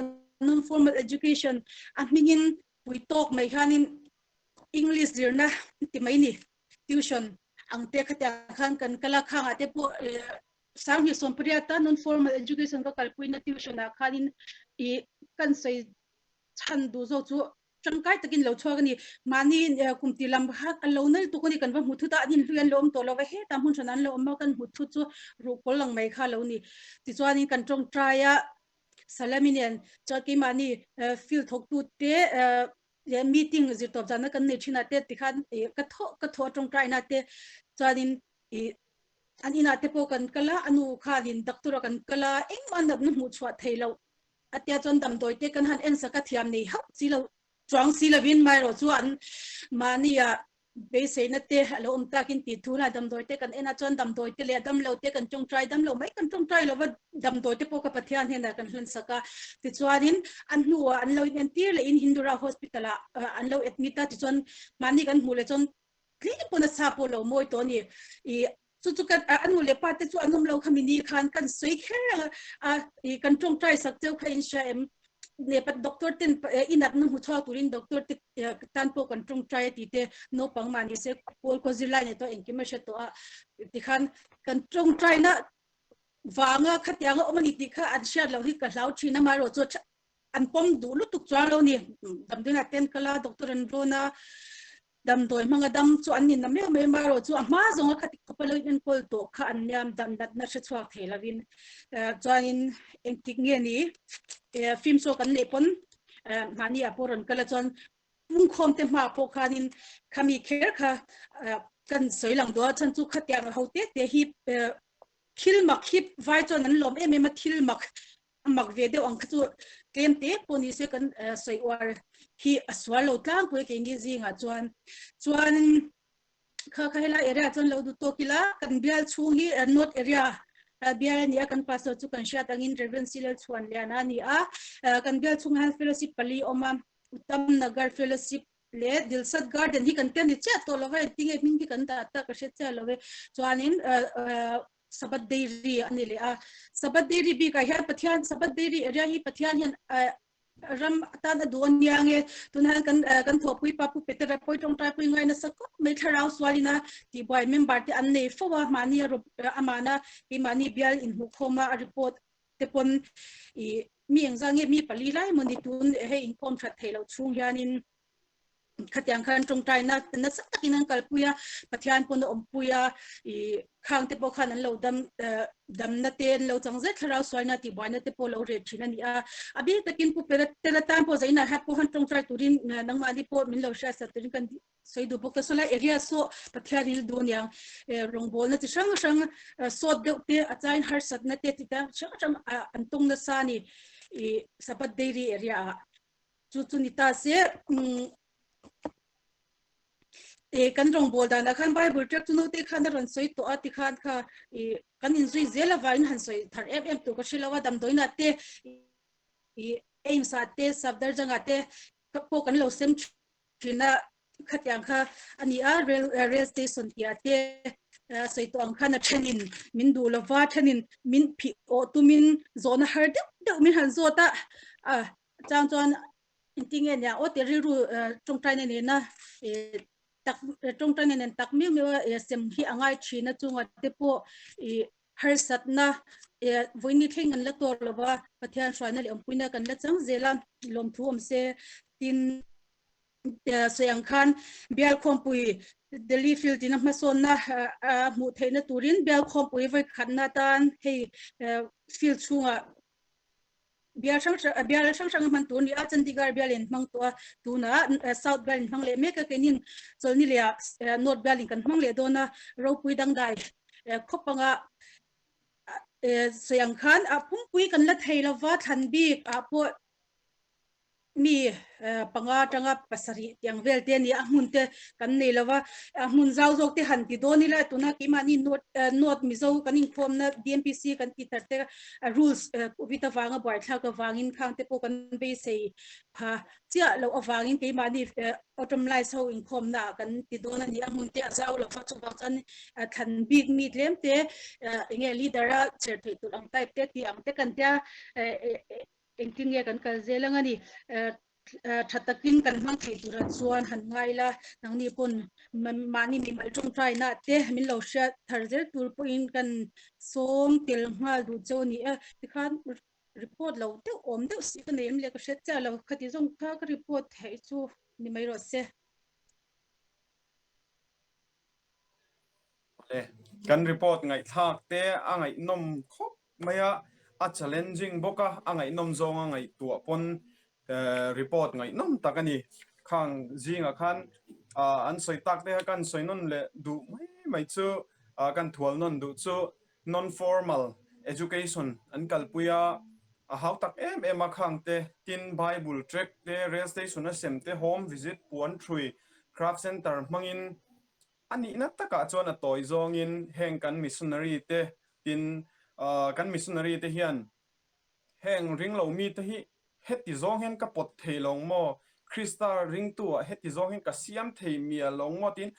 non formal education a hmingin pui tawk mai hianin English zirna ti mai ni tuition ang te khatiang khan kan kal a khangah te pawh Sanghnih sawmpariata non formal education ka kalpuina tuition ah khanin ih kan sawi chhan duh zawk chu tangkai takin lo chhuak a ni. Mahni kum tih lam kha a lo nal tuk a ni kan va hmu thut a, an inhlui an lo awm tawh lo va, hetah hmun hran an lo awm a kan hmu thut chu ruhkawl ang mai kha a lo ni. Tichuanin kan tawngtai a Salami nen chuan keimahni field thawktute leh meeting zirtawp zana kan nei thin ah te tikhan ih ka thawh ka thawh tawngtaina te chuanin ih an inah te pawh kan kal a a nu khanin doctor ah kan kal a engmah natna hmuh chhuah thei loh a tia chuan damdawi te kan han en sak a thiam nei hauh si lo chuang si lovin maherawh chu an mahni ah Beiseina te a lo awm takin tih thu na damdawi te kan en a chuan damdawi te leh damlo te kan tawngtai damlo mai kan tawngtai lova damdawi te pawh ka Pathian hnenah kan hlan sak a tichuanin a hnuah an lo inentir leh in Hindura hospital ah an lo admit a tichuan mahni kan hmuh leh chuan tlem pawn a sa pawh lo mawi tawh a ni ih chu chu kan a nu leh pa te chu an awm lo khami ni khan kan sawi kher a ih kan tawngtai sak cheu kha in hria em nepat doctor ten inatna hmu chhuak turin doctor te tan pawh kan tawngtai a tih te naupang mah ni se pawl khaw zirlai nei tawh engkim a hre tawh a tikhan kan tawngtaina vanga khatianga awm a ni tih kha an hriat loh hi ka hlau thin a amaherawhchu an pawm duh lutuk chuan lo ni damdawiinah ten kal a doctor an rawn a Damdawi hmanga dam chu an ninna meuh mai amaherawhchu a hma zawnga khati khawpa lo inenkawl tawh kha an nia dam natna hre chhuak thei lovin chuanin engtik nge ni film show kan neih pawn mahni ah pawh rawn kal a chuan pungkhawm te hmaah pawh khanin khami kher kha kan sawi lang duh a chhan chu khatiang ho te te hi thil mak hi vai chuan an lawm em em a thil mak A mak ve deuh ang kha chu tlem te pawh ni se kan sawi uar hi a sual lo tlangpui keini zingah chuan. Chuan kha kha helai area chuan lo duh tawk ila kan bial chhung hi North area bial a ni a, kan pastor chu kan hriat angin Reverend Silal Chhuanliana a ni a. Kan bial chhungah hian fellowship pali awm a, Uttam Nagar fellowship. Leh Dilsat Garden hi kan ken ni chiah tawh lo va, engtin nge hming hi kan dah tak ka hre chiah lo e. Chuanin Sabbath Dairy a ni leh a. Sabbath Dairy bikah hian Pathian Sabbath Dairy area hi Pathian hian ram atan a duh a nia nge tunah hian kan kan thawhpui pa Pu Petera pawh tawngtai pui ngai nasa khawp mai thlarau sualin a tihbuai member te an nei fo a, mahni a amahna keimahni bial inhmuhkhawm a a report te pawn ih mi engzah nge mi pali lai maw ni tun hei inkhawm that theih loh chhung hianin khatiang khan tawngtaina nasa takin an kalpui a, Pathian pawn a awmpui a, ih khang te pawh khan an lo dam damna te an lo chang zet thlarau sualna tihbuaina te pawh lo reh thin a ni a, a bik takin Pu Pera tel atan pawh zainah hian pawh han tawngtai turin nangmahni pawh min lo hriatsak turin kan Sawi duh bawk ta saw lai area saw Pathian in duh aniang rawngbawlna chi hrang hrang sawt deuh te a chain harsatna te ti ta hrang hrang an tawng nasa a ni i Sabbath Dairy area ah chu chu ni ta se e kan rawngbâwl danah khan Bible tract chu naute khan a rawn sawi tawh a tikhan kha i kan inzui zel avangin han sawi thar em em tur ka hre lo a damdawiinah te i AIMS ah te Safdarjung-ah te pawh kan lo sem Thin a khatiang kha a ni a, rail rail station tih ah te sawi tawh ang khan a thenin min duh lova thenin min phih awh tumin zawhna har deuh deuh min han zawt a, a chang chuan engtin nge nia aw tih rilru tawngtaina nena ih tak tawngtaina nen tak miau miau a sem hi a ngai thin a chungah te pawh ih harsatna ih vawiin ni thleng an la tawk lova Pathian hruaina leh awmpuina kan la chang zel a lawmthu awm se tin sawi ang khan bial khawmpui Delhi field ina hmasawnna a hmuh theihna turin bial khawmpui vawi khatna atan hei field chhungah bial hrang hrang bial hrang hrang a hman tur a ni a, Chandigarh bial in hmang tawh a, tunah South bial in hmang leh mek a, keinin Chawlni leh ah North bial in kan hmang leh dawn a, ropui dangdai khawp anga sawi ang khan a pumpui kan la thei lova thlan bik ah pawh Mi panga atanga pasarih tiang vel te a ni a, a hmun te kan nei lo va, a hmun zau zawk te han ti dawn ila tuna keimahni North North Mizo kan inkhawmna DMPC kan tih tar te rules Covid avanga buaithlak avangin khang te pawh kan beisei pha chiah loh avangin keimahni Autumn Lights ho inkhawmna ah kan ti dawn a ni, a hmun te a zau lo va chuvang chuan thlan bik mi tlem te enge leader a chher theih tur ang type te tih ang te kan tia Engtin nge kan kal zel ang a ni? Tha takin kan hmang thei turah chuan han ngai la, nangni pawn mahni mimal tawngtaina te min lo hriat thar zel tur pawhin kan sawm tel nghal duh cheu a ni e. Tikhan report lo deuh awm deuh si ka nei em le ka hre chiah lo, khati zawng kha ka report theih chu ni mai rawh se.
Kan report ngaihthlak te a ngaihnawm khawp mai a, a challenging bawk a, a ngaihnawm zawnga ngaihtuah pawn report ngaihnawm tak a ni. Khang zingah khan an sawi tak te kha kan sawi nawn leh duh mai mai chu, kan thual nawn duh chu non-formal education an kalpui a, a hau tak em em a khang te, tin Bible tract te, rail station a sem te, home visit, puan thrui, craft center hmangin A nihna takah chuan a tawi zawngin heng kan missionary te tin kan missionary te hian heng ringlo mite hi heti zawng hian ka pawt thei lo maw, Krista ringtu ah heti zawng hian ka siam thei mial lo maw tiin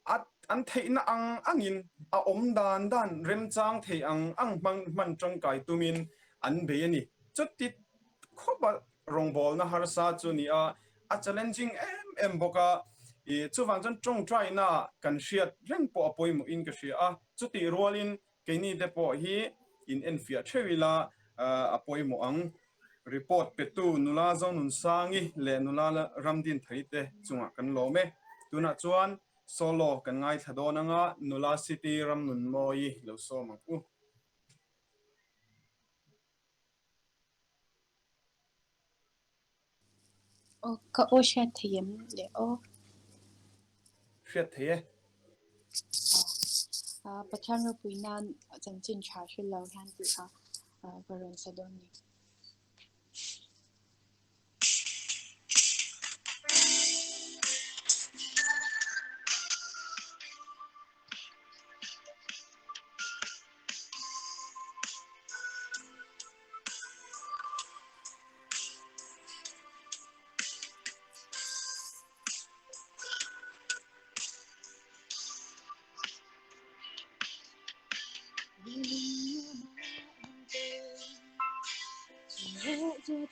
a an theihna ang angin a awm dan dan remchang thei ang ang hmang hman tangkai tumin an bei a ni. Chuti khawp a rawngbawlna harsa chu ni a, a challenging em em bawk a, ih chuvang chuan tawngtaina kan hriat reng pawh a pawimawh in ka hria a, chutih rualin keini te pawh hi in enfiah theuh ila a pawimawh ang. Report petu nula Zonunsangi leh nula Ramdinthari te chungah kan lawm e. Tunah chuan solo kan ngaithla dawn anga nula City Ramnunmawii lo sawm ang u.
Aw ka aw hriat thei em le aw?
Hriat thei e.
Aw Pathian ropui nan chanchin tha hrilh lo hian tih kha ka rawn sa dawn ni.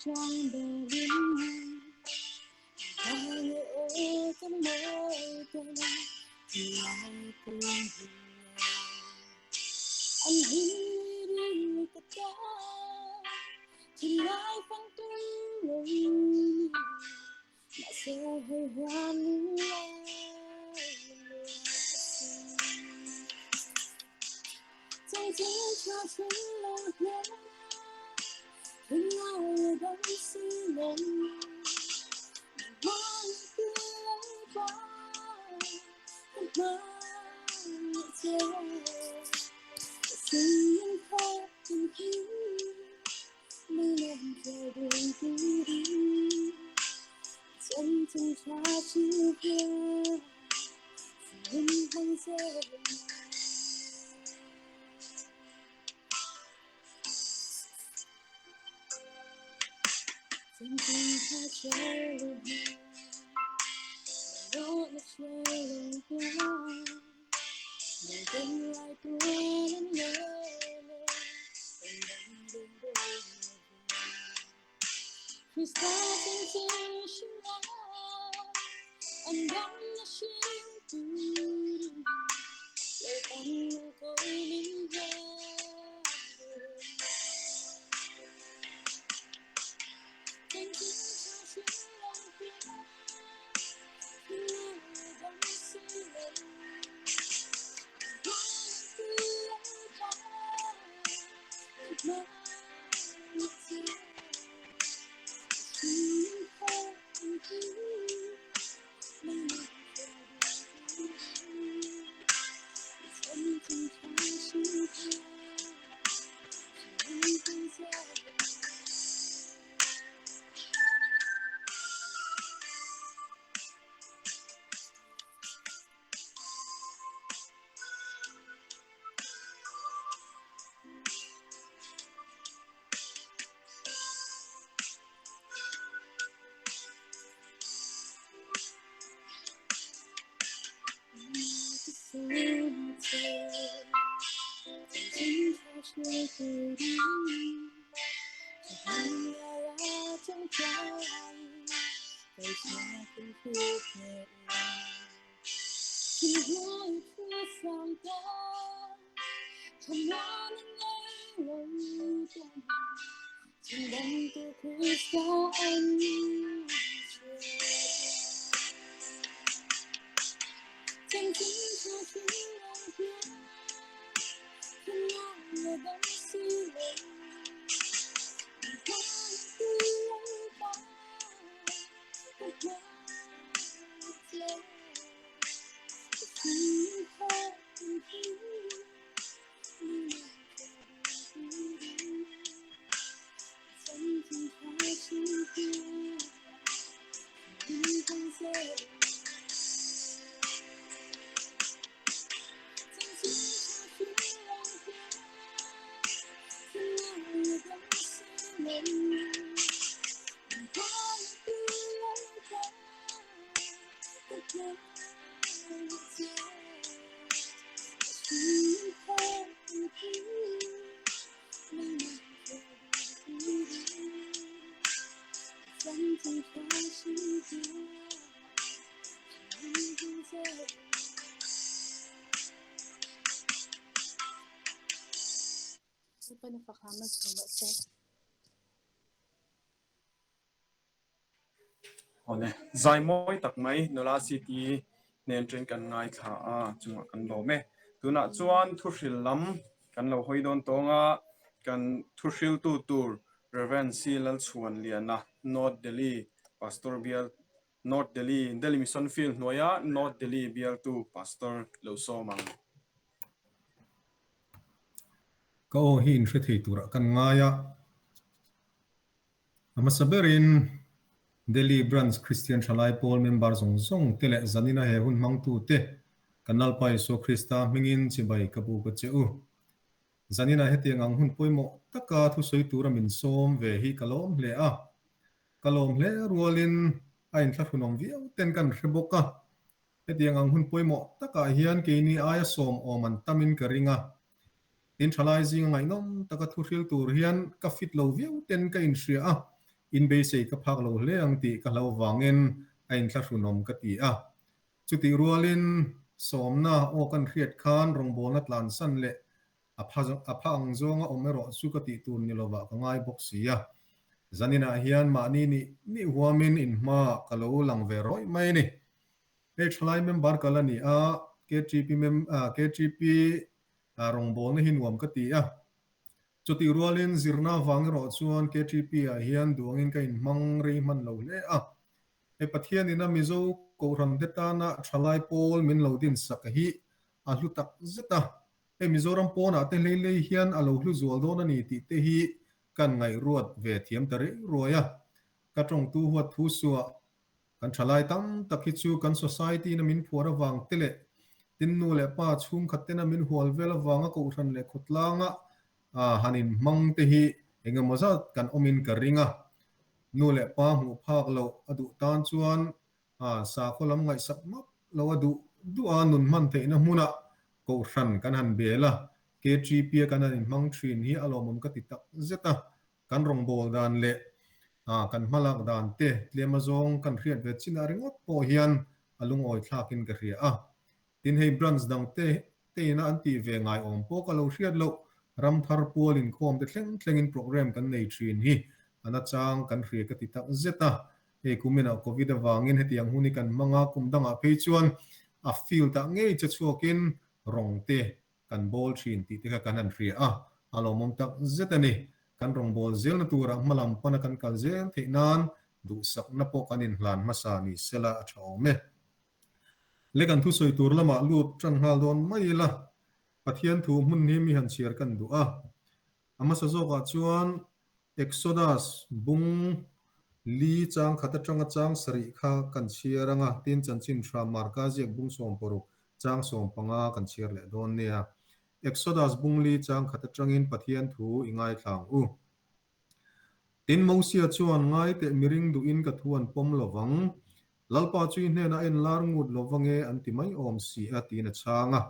Chang berin Ai e ka mawi ten Lai tung hi An him ri ka ta Thinlai fang tum lo ni Mahse hei hian min lai Chanchin tha hril lo hian Thinlai a dam si lo Nangmah i Lalpa ka hmangaih che Ka sin thawk tin hi Mei len theo đường turin Chanchin tha hril hian Min hmang zel Chanchin tha hril hian Rawh na hril hian Nang ten lai tuan an lele Kan dang ding ding Krista chanchin hrila An dam na hril turin Lalpan ko min hian Chanchin tha hril lo hian Thinlai a dam si lo
Lalpan a fak hram a chhawm rawh se.
Awle, zai mawi tak mai nula CT hnen ṭin kan ngaithla a, chungah kan lawm e. Tunah chuan thuhril lam kan lo hawi dawn tawng a, kan thuhriltu tur Rev. C. Lalchhuanliana, North Delhi Pastor Bial, North Delhi, Delhi Mission Field hnuaia North Delhi bialtu Pastor lo sawm ang.
Ka aw hi inhre thei turah kan ngai a. A hmasa berin Delhi Branch Kristian Thalai Pawl member zawng zawng te leh zanina he hun hmangtute kan Lalpa Isua Krista hmingin chibai ka buk a che u. Zanina hetiang ang hun pawimawh taka thusawi tura min sawm ve hi ka lawm hle a. Ka lawm hle rualin a inthlahrunawm viau ten kan hre bawk a. Hetiang ang hun pawimawh takah hian keini aia sawm awm an tamin ka ring a. Tin thalai zinga ngaihnawm taka thu hril tur hian ka fit lo viau ten ka inhria a. In beisei ka phak lo hle ang tih ka hlau vangin a inthlahrunawm ka ti a. Chutih rualin sawmna aw kan hriat khan rawngbawlna tlansan leh a pha a pha ang zawnga awm erawh chu ka tih tur ni lovah ka ngai bawk si a. Zaninah hian mahni nih nih huamin inhmaah ka lo lang ve rawih mai a ni. Hei thalai member kal a ni a, KTP mem KTP rawngbawlna hi nuam ka ti a. Chutih rualin zirna avang erawh chuan KTP ah hian duangin ka inhmang rei hman lo hle a. Hei Pathian ina Mizo Kohhran te tana thalai pawl min lo dinsak hi a hlu tak zet a. Hei Mizoram pawnah te hlei hlei hian a lo hlu zual dawn a ni tih te hi kan ngaihruat ve thiam ta rei ruai a. Ka tawngtu huat thu suah Kan thalai tam tak hi chu kan society in a min phuar avang te leh tin nu leh pa chhungkhat ten a min hual vel avanga kohhran leh khawtlanga han inhmang te hi engemaw zat kan awmin ka ring a. Nu leh pa hmuh phak loh a duh tan chuan sakhaw lam ngaihsak map lo a duh duh a nun hman theihna hmunah kohhran kan han bel a, KTP a kan han inhmang thin hi a lawmawm ka ti tak zet a. Kan rawngbâwl dan leh kan hmalak dan te tlem azawng kan hriat ve chinah ringawt pawh hian a lungawi thlakin ka hria a. Tin hei branch dang te teina an tih ve ngai awm pawh ka lo hriat loh, ram thar pual inkhawm te thleng thlengin program kan nei thin hi a nachang kan hria ka ti tak zet a. Hei kuminah Covid avangin hetiang hun hi kan hmang a, kum dangah phei chuan a field ah ngei che chhuakin rawng te kan bawl thin tih te kha kan han hria a, a lawmawm tak zet a ni. Kan rawngbâwl zelna turah hmalam pana kan kal zel theih nan duhsakna pawh kan inhlan hmasa ni sela a tha awm e. Le kan thusawi tur lamah lut tan nghal dawn mai ila, Pathian thu hmun hi mi han chhiar kan duh a. A hmasa zawkah chuan Exodus bung li chang khat atanga chang sarih kha kan chhiar anga tin chanchin tha Marka ziak bung 16 chang 15 kan chhiar leh dawn nia. Exodus bung li chang khat atangin Pathian thu i ngaithla ang u. Tin Mosia chuan ngai teh miring duhin ka thu an pawm lovang, Lalpa chu i hnenah a inlar ngut lo va nge an ti mai awm si a tiin a chhang a.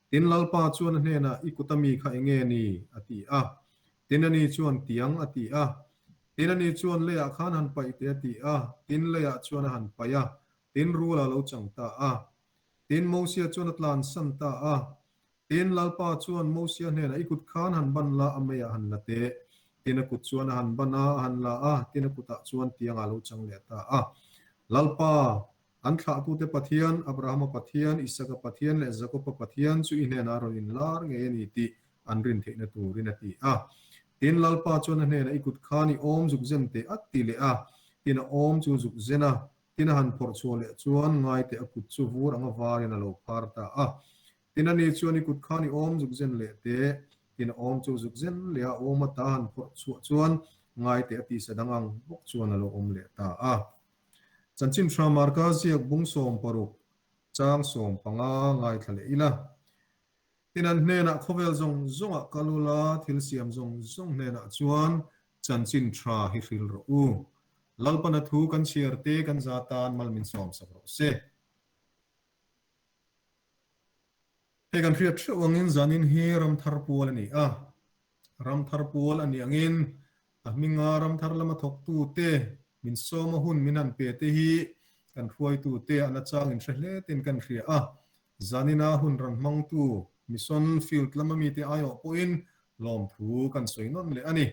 Tin Lalpa chuan a hnenah i kut ami kha enge ni? a ti a. Tin ani chuan tiang a ti a. Tin ani chuan leiah khan han paih teh a ti a. Tin leiah chuan a han paih a. Tin rul a lo chang ta a. Tin Mosia chuan a tlansan ta a. Tin, Lalpa chuan Mosia hnenah, I kut khan han ban la, a meiah han la teh. Tin, a kut chuan a han ban a, a han la a, tin a kutah chuan tiang a lo chang leh ta a. Lalpa, an thlahtute Pathian, Abrahama Pathian, Isaka Pathian leh Jakoba Pathian chu i hnenah a rawn inlar ngei a ni tih an rin theihna turin a ti a. Tin, Lalpa chuan a hnenah, I kut khan i awm zuk zen teh a ti leh a. Tin, a awm chu zuk zen a, tin a han phawrh chhuah leh chuan ngaite a kut chu vur anga varin a lo phar ta a. Tin ani chuan i kut khan i awm zuk zen leh teh, tin a awm chu zuk zen leh a awm ata han phawrh chhuah chuan ngai teh a tisa dang ang bawk chuan a lo awm leh ta a. Chanchin Hra Marka ziak bung 16 chang 15 ngaithla leh ila. Tin an hnenah khawvel zawng zawngah kal ula thil siam zawng zawng hnenah chuan chanchin tha hi hril rawh u. Lalpana thu kan chhiar te kan za tan mal min sawm sak rawh se. Hei kan hriat theuh angin zanin hi Ramthar pual a ni a. Ramthar pual a nih angin a hminga Ramthar lama thawktute min sawma hun min han pe te hi kan hruaitute a nachang inhre hle ten kan hria a. Zanina hun rawn hmangtu Mission Field lama mite aiawh pawhin lawmthu kan sawi nawn leh a ni.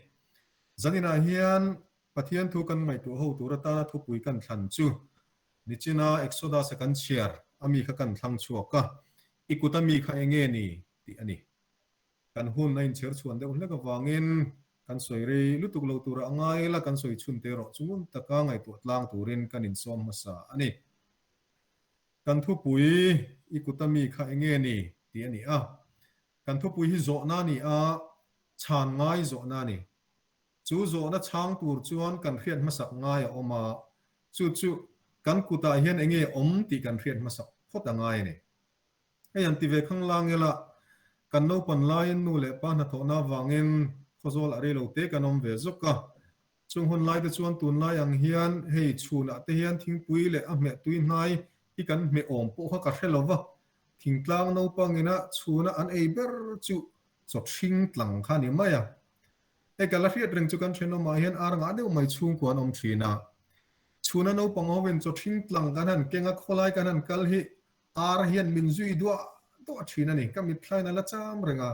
Zaninah hian Pathian thu kan ngaihtuah ho tur atana thupui kan thlan chu Nichina Exodus-a kan chhiar a mi kha kan thlang chhuak a, i kut a mi kha eng nge ni? tih a ni. Kan hun a inchher chhuan deuh hlek avangin kan sawi rei lutuk lo tura a ngai la kan sawi chhun te erawh chu ngun taka ngaihtuah tlang turin kan insawm hmasa a ni. Kan thupui i kut a mi kha eng nge ni? tih a ni a. Kan thupui hi zawhna a ni a, chhan ngai zawhna a ni. Chu zawhna chhang tur chuan kan hriat hmasak ngai a awm a, chu chu kan kutah hian eng nge awm tih kan hriat hmasak phawt a ngai a ni. Hei an ti ve khang lang ila, kan naupan laiin nu leh pa hnathawhna avangin khawzawl a rei lo te kan awm ve zawk a. Chung hun lai te chuan tunlai ang hian hei chhunah te hian thingpui leh a hmeh tui hnai hi kan hmeh awm pawh kha ka hre lo va, thingtlang naupangina chhuna an ei ber chu chaw hring tlang kha a ni mai a. Hei ka la hriat reng chu kan thenawmah hian ar ngah deuh mai chhungkua an awm thin a. Chhuna naupang hovin chaw thing tlang kan han keng a, khawlai kan han kal hi ar hian min zui duah duah thin a ni. Ka mitthlain a la cham reng a.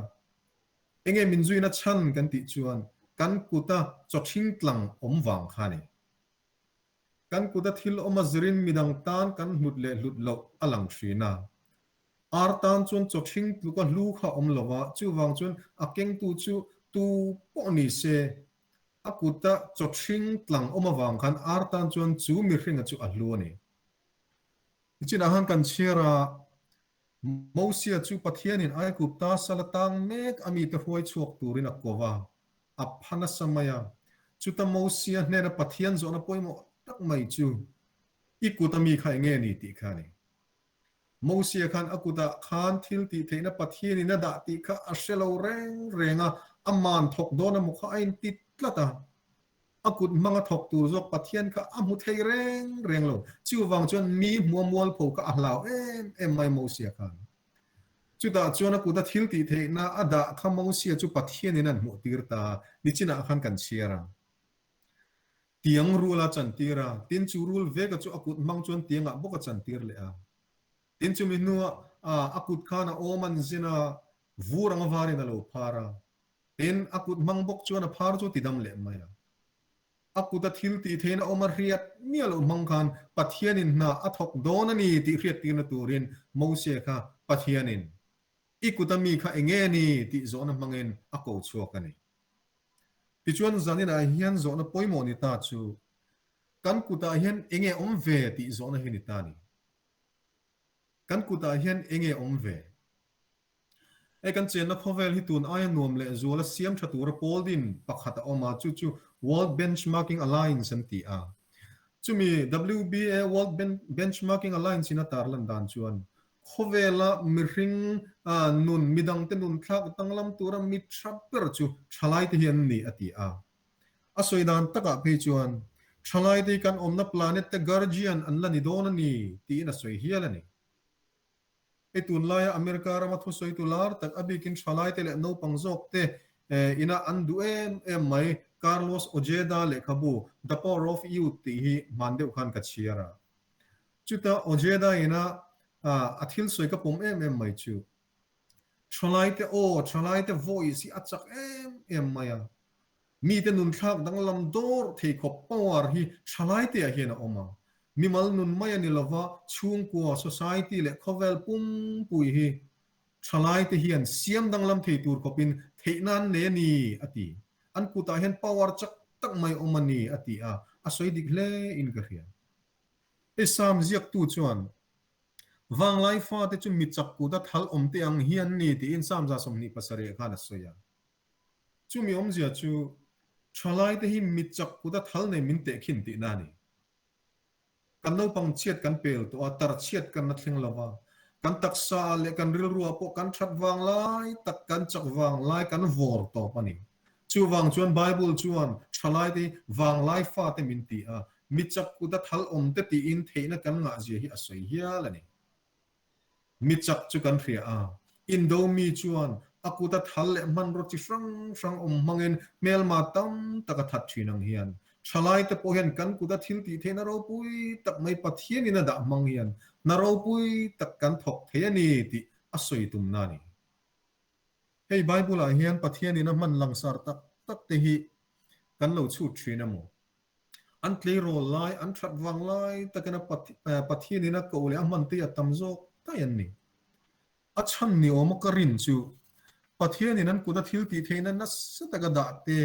Enge min zuina chhan kan tih chuan kan kuta chaw thing tlang awm vang kha a ni. Kan kuta thil awm a zirin midang tan kan hlut leh hlut loh a lang thin a. Ar tan chuan chaw thing tluka hlu kha awm lo a, chuvang chuan a kengtu chu tu pawh ni se, a kuta chaw thing tlang awm avang khan ar tan chuan chu mihringa chu a hlu a ni. Nichinah khan kan chhiar a, Mosia chu Pathianin Aigupta sal atang mek a mite hruai chhuak turin a ko va, a pha nasa mai a. Chuta Mosia hnena Pathian zawhna pawimawh tak mai chu, I kut a mi kha enge ni tih kha a ni. Mosia khan a kutah khan thil tih theihna Pathianin a dah tih kha a hre lo reng reng a, a man thawk dawn emaw kha a inti tlat a. A kut hmanga thawk tur zawk Pathian kha a hmu thei reng reng lo. Chuvang chuan mi hmua mualpho kha a hlau em em mai Mosia khan. Chutah chuan a kuta thil tih theihna a dah kha Mosia chu Pathianin an hmuh tir ta, nichinah khan kan chhiar a. Tiang rul a chantir a, tin chu rul veka chu a kut hmang chuan tiangah bawk a chantir leh a. Tin chumi hnuah a kut khan a awm an zin a, vur anga varin a lo phar a. Tin, a kut hmang bawk chuan a phar chu a tidam leh mai a. A kuta thil tih theihna awm a hriat miah loh hmang khan Pathianin hna a thawk dawn a ni tih hriattirna turin Mose kha Pathianin, I kuta mi kha eng nge ni? tih zawhna hmangin a ko chhuak a ni. Tichuan zaninah hian zawhna pawimawh ni ta chu, Kan kutah hian eng nge awm ve? tih zawhna hi ni ta a ni. Kan kutah hian eng nge awm ve? Hei kan chenna khawvel hi tun aia nuam leh zuala siam tha tura pawl din pakhat a awm a, chu chu World Benchmarking Alliance an ti a. Chumi WBA World Benchmarking Alliance in a tarlan dan chuan khawvela mihring nun midangte nun thlak danglam tura mi tha ber chu thalaite hi an ni a ti a. A sawi dan takah phei chuan thalaite hi kan awmna planet te guardian an la ni dawn a ni tiin a sawi hial a ni. Hei tunlaia America rama thusawitu lar tak a bikin thalaite leh naupang zawkte ina an duh em em mai Carlos Ojeda lehkhabu The Power of Youth tih hi hman deuh khan ka chhiar a. Chuta Ojeda ina a thil sawi ka pawm em em mai chu thalaite aw, thalaite voice hi a chak em em mai a. Mite nunthlak danglam dawr thei khawp power hi thalaite ah hian a awm a. Mimal nun mai a ni lova, chhungkua, society leh khawvel pumpui hi thalaite hian siam danglam thei tur khawpin theihna an nei a ni, a ti. An kutah hian power chak tak mai awm a ni, a ti a, a sawi dik hle in ka hria. Hei Sam ziaktu chuan, Vanglai fate chu mi chak kuta thal awm te ang hi an ni, tiin Sam 27 khan a sawi a. Chumi awmzia chu thalaite hi mi chak kuta thal nei min tehkhin tihna a ni. Kan naupang chhiat kan pel tawh a, tar chhiat kan la thleng lo va, kan taksa ah leh kan rilru ah pawh kan that vang lai tak, kan chak vang lai kan vawr tawp a ni. Chuvang chuan Bible chuan thalaite hi vanglai fate min ti a, mi chak kuta thal awm te tiin theihna kan ngahzia hi a sawi hial a ni. Mi chak chu kan hria a, Indo mi chuan a kuta thal leh hmanraw chi hrang hrang awm hmangin hmelma tam tak a that thin ang hian thalaite pawh hian kan kuta thil tih theihna ropui tak mai Pathianin a dah hmang hian hna ropui tak kan thawk thei a ni tih a sawi tumna a ni. Hei Bible-ah hian Pathianin a hman langsar tak tak te hi kan lo chhut thin emaw? An tleirawl lai, an that vang lai takin a Pathianin a koh leh a hman te hi a tam zawk daih an ni. A chhan ni awma ka rin chu Pathianin an kuta thil tih theihna nasa taka dah te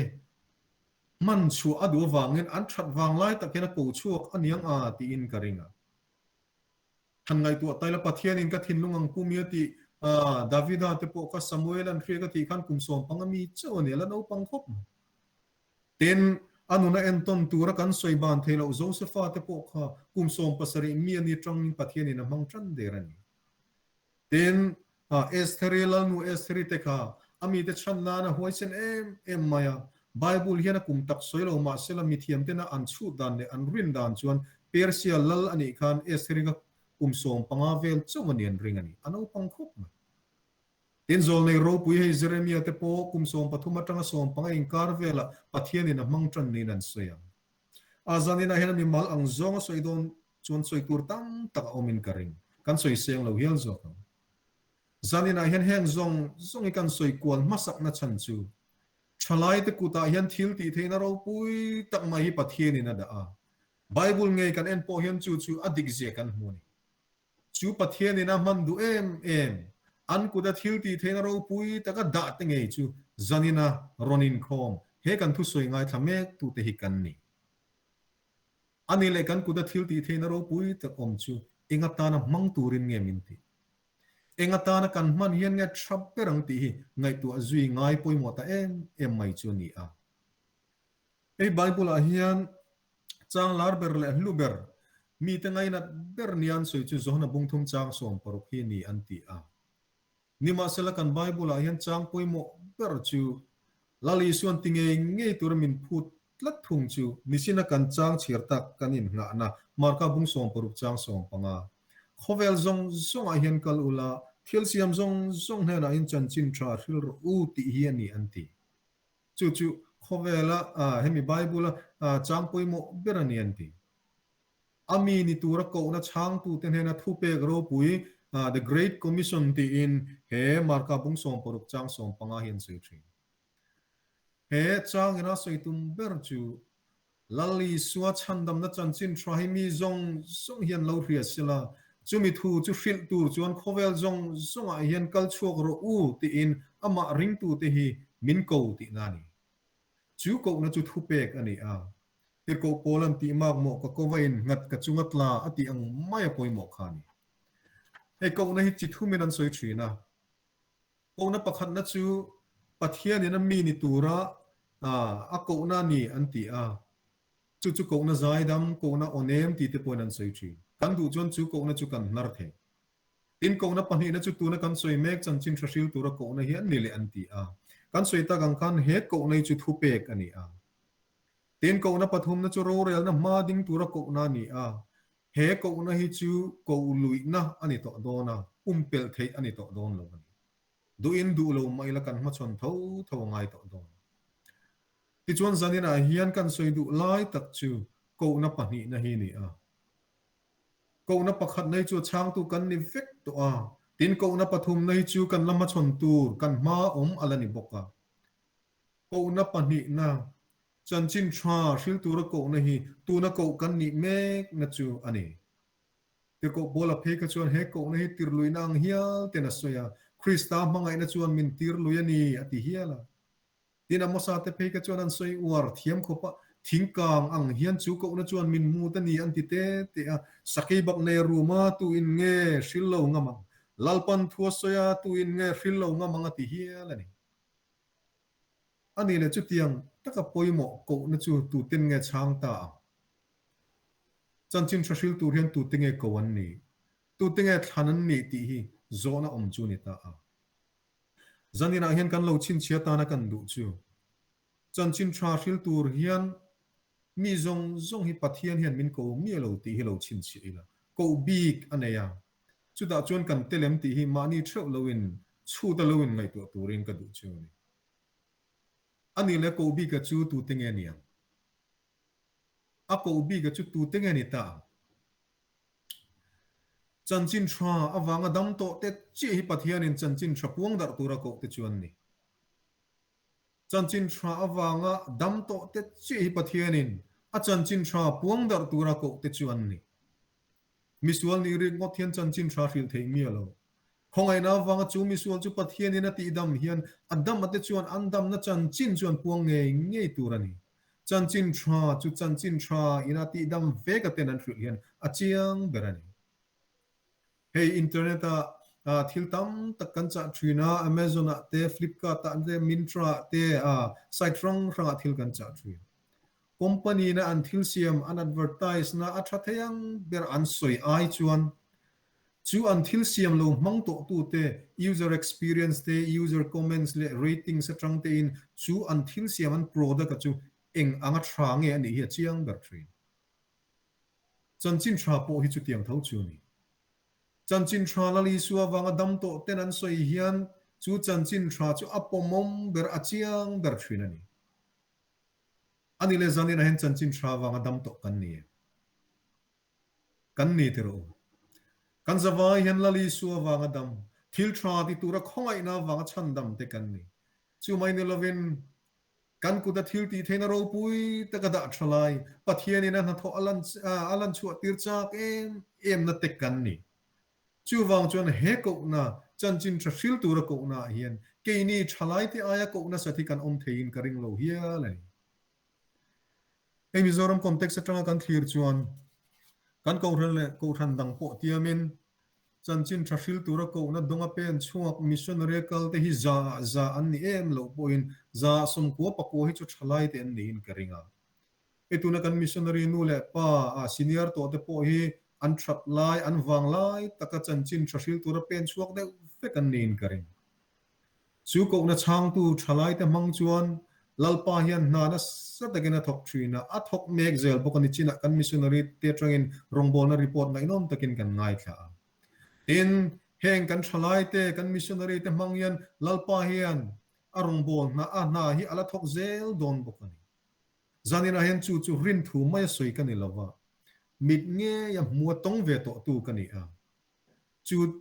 hman chhuah a duh avangin an that vang lai takin a ko chhuak a niang a tiin ka ring a. Han ngaihtuah taila Pathianin ka thinlung ang pum i a tih Davida te pawh kha Samuel an hria ka tih khan kum sawmpang a mi chauh a ni a la naupang khawp mai. Tin, a nuna entawn tura kan sawi ban thei loh Josefa te pawh kha kum 70 mi a ni tangin Pathianin a hmang tan der a ni. Tin, Estheri, Lalnu Estheri te kha a mite chhan nan a huaisen em em mai a. Bible hian a kum tak sawi lo mahsela mithiam tena an chhut dan leh an rin dan chuan Persia lal a nih khan Estheri kha kum 15 vel chauh a ni an ring a ni. A naupang khawp mai. Tin, zawlnei ropui hei Jeremia te pawh kum 13 atanga 15 inkar velah Pathianin a hmang tan niin an sawi ang. A zaninah hian mi mal ang zawng a sawi dawn chuan sawi tur tam tak a awmin ka ring. Kan sawi seng lo hial zawk ang. Zaninah hian heng zawng zawng hi kan sawi kual hmasakna chhan chu Thalaite kutah hian thil tih theihna ropui tak mai hi Pathianin a dah a. Bible ngei kan en pawh hian chu chu a dik zia kan hmu a ni. Chu Pathianin a hman duh em em, an kuta thil tih theihna ropui taka dah te ngei chu zanina rawn inkhawm he kan thusawi ngaithla mek tute hi kan ni. Ani leh kan kuta thil tih theihna ropui tak awm chu eng atana hmang turin nge min tih? Eng atana kan hman hian nge tha ber ang tih hi ngaihtuah zui ngai pawimawh ta em em mai chu a ni a. Hei Bible ah hian chang lar ber leh hlu ber, mite ngainat ber nia an sawi chu Johana bungthum chang 16 hi ni an ti a. Nimahsela kan Bible ah hian chang pawimawh ber chu Lal Isuan ti ngei ngei tura min phut tlat thung chu nichina kan chang chhiar tak kan innghahna Marka bung 16 chang 15. Khawvel zawng zawngah hian kal ula, thil siam zawng zawng hnenah hian chanchin tha hril rawh u tih hi a ni an ti. Chu chu khawvela hemi Bible a chang pawimawh ber a ni an ti. A mi ni tura kohna chhangtute hnena thupek ropui The Great Commission tiin he Marka bung 16 chang 15 hi an sawi thin. He changin a sawi tum ber chu Lal Isua chhandamna chanchin tha hi mi zawng zawng hian lo hria sela, chumi thu chu hrilh tur chuan khawvel zawng zawngah hian kal chhuak rawh u tiin amah ringtute hi min ko tihna a ni. Chu kohna chu thupek a ni a. Tirhkoh pawl an tih mak mawh ka ko va in nghat ka chunga tla a tih ang mai a pawimawh kha a ni. Hei kohna hi chi thumin an sawi thin a. Kohna pakhatna chu Pathianin a mi ni tura a kohna a ni an ti a. Chu chu kohna zaidam, kohna awnem tih te pawhin an sawi thin. Kan duh chuan chu kohna chu kan hnar thei. Tin, kohna pahnihna chu tuna kan sawi mek chanchin tha hril tura kohna hi an ni leh an ti a. Kan sawi tak ang khan he kohna hi chu thupek a ni a. Tin, kohna pathumna chu rorelna hma ding tura kohna a ni a. He kohna hi chu koh luihna a ni tawh dawn a, pumpelh theih a ni tawh dawn lo a ni. Duhin duh lo mah ila kan hmachhawn tho tho a ngai tawh dawn. Tichuan zaninah hian kan sawi duh lai tak chu kohna pahnihna hi a ni a. Kohna pakhatna hi chu a chhangtu kan ni vek tawh a, tin kohna pathumna hi chu kan la hmachhawn tur kan hma awm a la ni bawk a. Kohna pahnihna Chanchin tha hril tura kohna hi tuna koh kan nih mekna chu a ni. Tirhkoh Paula phei kha chuan he kohna hi tirluihna ang hial ten a sawi a, Krista hmangaihna chuan min tirlui a ni a ti hial a. Tin, Amosa te phei kha chuan an sawi uar thiam khawp a, thingkang ang hian chu kohna chuan min mut a ni an ti te te a, sakei bak nei a rum a, tu in nge hril lo ngam ang? Lalpan thu a sawi a, tu in nge hril lo ngam ang a ti hial a ni. A nih leh chutiang taka pawimawh kohna chu tuten nge chhang ta ang? Chanchin tha hril tur hian tute nge ko an nih? Tute nge thlan an nih tih hi zawhna awm chu a ni ta a. Zaninah hian kan lo chhinchhia tana kan duh chu chanchin tha hril tur hian mi zawng zawng hi Pathian hian min ko miah lo tih hi lo chhinchhiah ila. Koh bik a nei a, chutah chuan kan telem tih hi mahni theuh loin chhuta loin ngaihtuah turin ka duh chu a ni. A nih leh koh bika chu tute nge ni ang? A koh bika chu tute nge ni ta ang? Chanchin tha avanga dam tawh te chiah hi Pathianin chanchin tha puang darh tura koh te chu an ni. Chanchin tha avanga dam tawh te chiah hi Pathianin a chanchin tha puang darh tura koh te chu an ni. Misual nih rik ngawt hian chanchin tha hrilh theih miah lo. Khawngaihna avanga chu misual chu Pathianin a tihdam hian a dam ate chuan an damna chanchin chu an puang ngei ngei tur a ni. Chanchin tha chu chanchin tha in a tihdam vek aten an hrilh hian a chiang ber a ni. Hei internet ah thil tam tak kan chah thin a, Amazon ah te, Flipkart ah te, Myntra ah te, site hrang hrang ah thil kan chah thin. Company na an thil siam an advertise na a tha thei ang ber an sawi ai chuan Chu an thil siam lo hmang tawh tute user experience te, user comments leh ratings atang tein chu an thil siam an product a chu eng anga tha nge a nih hi a chiang ber thin. Chanchin tha pawh hi chutiang tho chu a ni. Chanchin tha Lal Isua avanga dam tawh ten an sawi hian Chu chanchin tha chu a pawmawm ber, a chiang ber thin a ni. A ni leh zanin ah hian chanchin tha vanga dam tawh kan ni e. Kan ni ti rawh u. Kan zavai hian Lal Isua vanga dam, thil tha ti tura khawngaihna avanga chhandam te kan ni. Chu mai ni lovin, kan kuta thil tih theihna ropui taka dah tha lai, Pathianin a hnathawh a lan chhuah tir chak em emna te kan ni. Chuvang chuan he kohna, chanchin tha hril tura kohna ah hian keini thalaite aia kohna sat hi kan awm theiin ka ring lo hial a ni. Hei Mizoram context atanga kan thlir chuan kan kohhran leh kohhran dang pawh tiamin chanchin tha hril tura kohna dawnga pen chhuak missionary kal te hi za ah za an ni em loh pawhin za 90 pakua hi chu thalai te an niin ka ring a. Hei tuna kan missionary nu leh pa ah senior tawh te pawh hi an that lai an vang lai taka chanchin tha hril tura pen chhuak deuh vek an niin ka ring. Chu kohna chhangtu thalaite hmang chuan Lalpa hian hna nasa takin a thawk thin a, a thawk mek zel bawk a ni chinah kan missionary te atangin rawngbawlna report ngaihnawm takin kan ngaithla a. Tin, heng kan thalaite, kan missionary te hmang hian Lalpa hian a rawngbawlna a hna hi a la thawk zel dawn bawk a ni. Zaninah hian chu chu rinthu mai a sawi ka ni lova, mit ngeia hmua tawng ve tawhtu ka ni a. Chu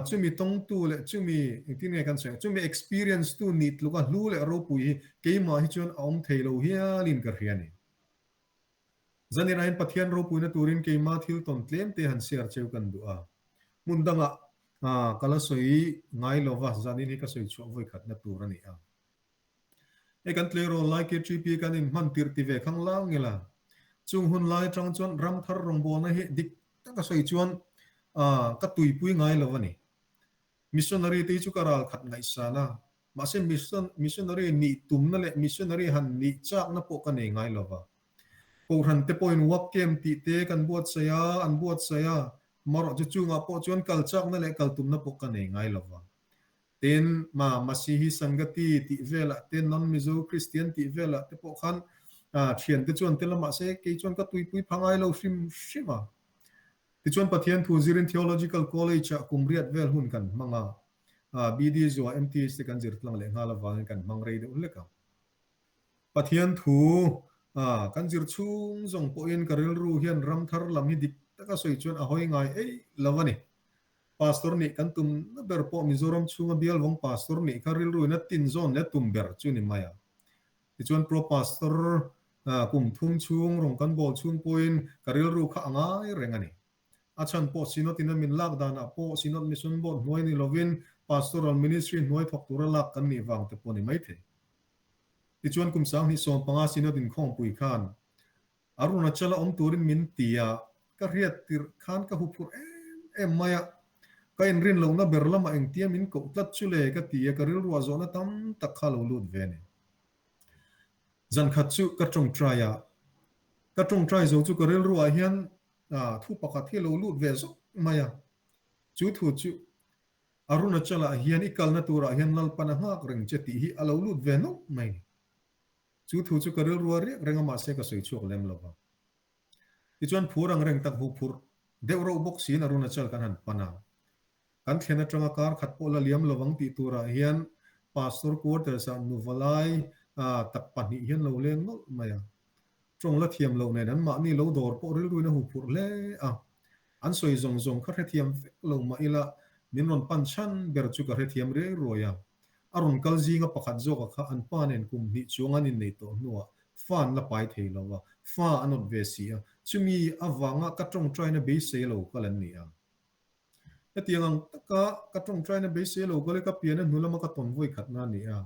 chumi tawngtu leh chumi engtin nge kan sawi ang, chumi experience tu nih tluka hlu leh ropui hi keimah hi chuan a awm thei lo hialin ka hria a ni. Zanin ah hian Pathian ropuina turin keimah thil tawn tlem te han share cheu kan duh a. Hmun dangah ka la sawi ngai lova zanin hi ka sawi chhuah vawikhatna tur a ni a. Hei kan tleirawl lai KTP kan inhman tirh ti ve khang lang ila, chung hun lai atang chuan ramthar rawngbawlna hi dik taka sawi chuan ka tuipui ngai lo a ni. Missionary te hi chu ka ral khat ngaihsan a, mahse missionary nih tumna leh missionary han nih chakna pawh ka nei ngai lo va. Kohhran te pawhin work camp tih te kan buatsaih a, an buatsaih a, marawh chu chungah pawh chuan kal chakna leh kal tumna pawh ka nei ngai lo va. Tin, ma Masihi Sangati tih velah te, non-Mizo Christian tih velah te pawh khan thiante chuan tel a, mahse kei chuan ka tuipui pha ngai lo hrim hrim a. Tichuan Pathian thu zirin Theological College ah kum riat vel hun kan hmang a, BD zuah MTH te kan zir tlang leh nghal avangin kan hmang rei deuh hlek a. Pathian thu kan zir chhung zawng pawhin ka rilru hian ramthar lam hi dik taka sawi chuan a hawi ngai eih lo a ni. Pastor nih kan tum na ber pawh Mizoram chhunga bialvawng pastor nih kha rilru in a tin zawn leh tum ber chu ni mai a. Tichuan Pro Pastor kum thum chhung rawng kan bawl chhung pawhin ka rilru kha a ngai reng a ni. A chhan pawh Synod in a min lak danah pawh Synod Mission Board hnuai ni lovin Pastoral Ministry hnuai thawk tura lak kan nih vang te pawh ni maithei. Tichuan kum 2015 Synod inkhawmpui khan Arunachal a awm turin min ti a, ka hriat tirh khan ka huphurh em em mai a, ka inrin lohna ber lamah engtia min koh tlat chu le ka ti a, ka rilruah zawhna tam tak kha lo lut ve a ni. Zan khat chu ka tawngtai a, ka tawngtai zo chu ka rilruah hian thu pakhat hi a lo lut ve zawk mai a, chu thu chu Arunachal-ah hian i kalna turah hian Lalpan a nghak reng che tih hi a lo lut ve nawlh mai a ni. Chu thu chu ka rilru a riak reng a mahse ka sawi chhuak lem lo va. Tichuan phur ang reng tak hu phurh deuh reuh bawk siin Arunachal kan han pan a. Kan thlen atanga kar khat pawh la liam lovang tih turah hian Pastor quarters ah nuva lai tak pahnih hian lo leng nawlh mai a. Tawng la thiam loh nen an mahni lo dawr pawh rilruin a hu phurh hle a. An sawi zawng zawng kha hrethiam vek lo mah ila min rawn pan chhan ber chu ka hrethiam riai ruai a. A rawn kal zinga pakhat zawka kha an pa nen kum hnih chuang an innei tawh hnuah fa an la pai thei lo a, fa an awt ve si a, chumi avanga ka tawngtaina beisei lo kal an ni a. Hetiang ang taka ka tawngtaina beisei lo kal hi ka piana hnu lama ka tawn vawi khatna a ni a.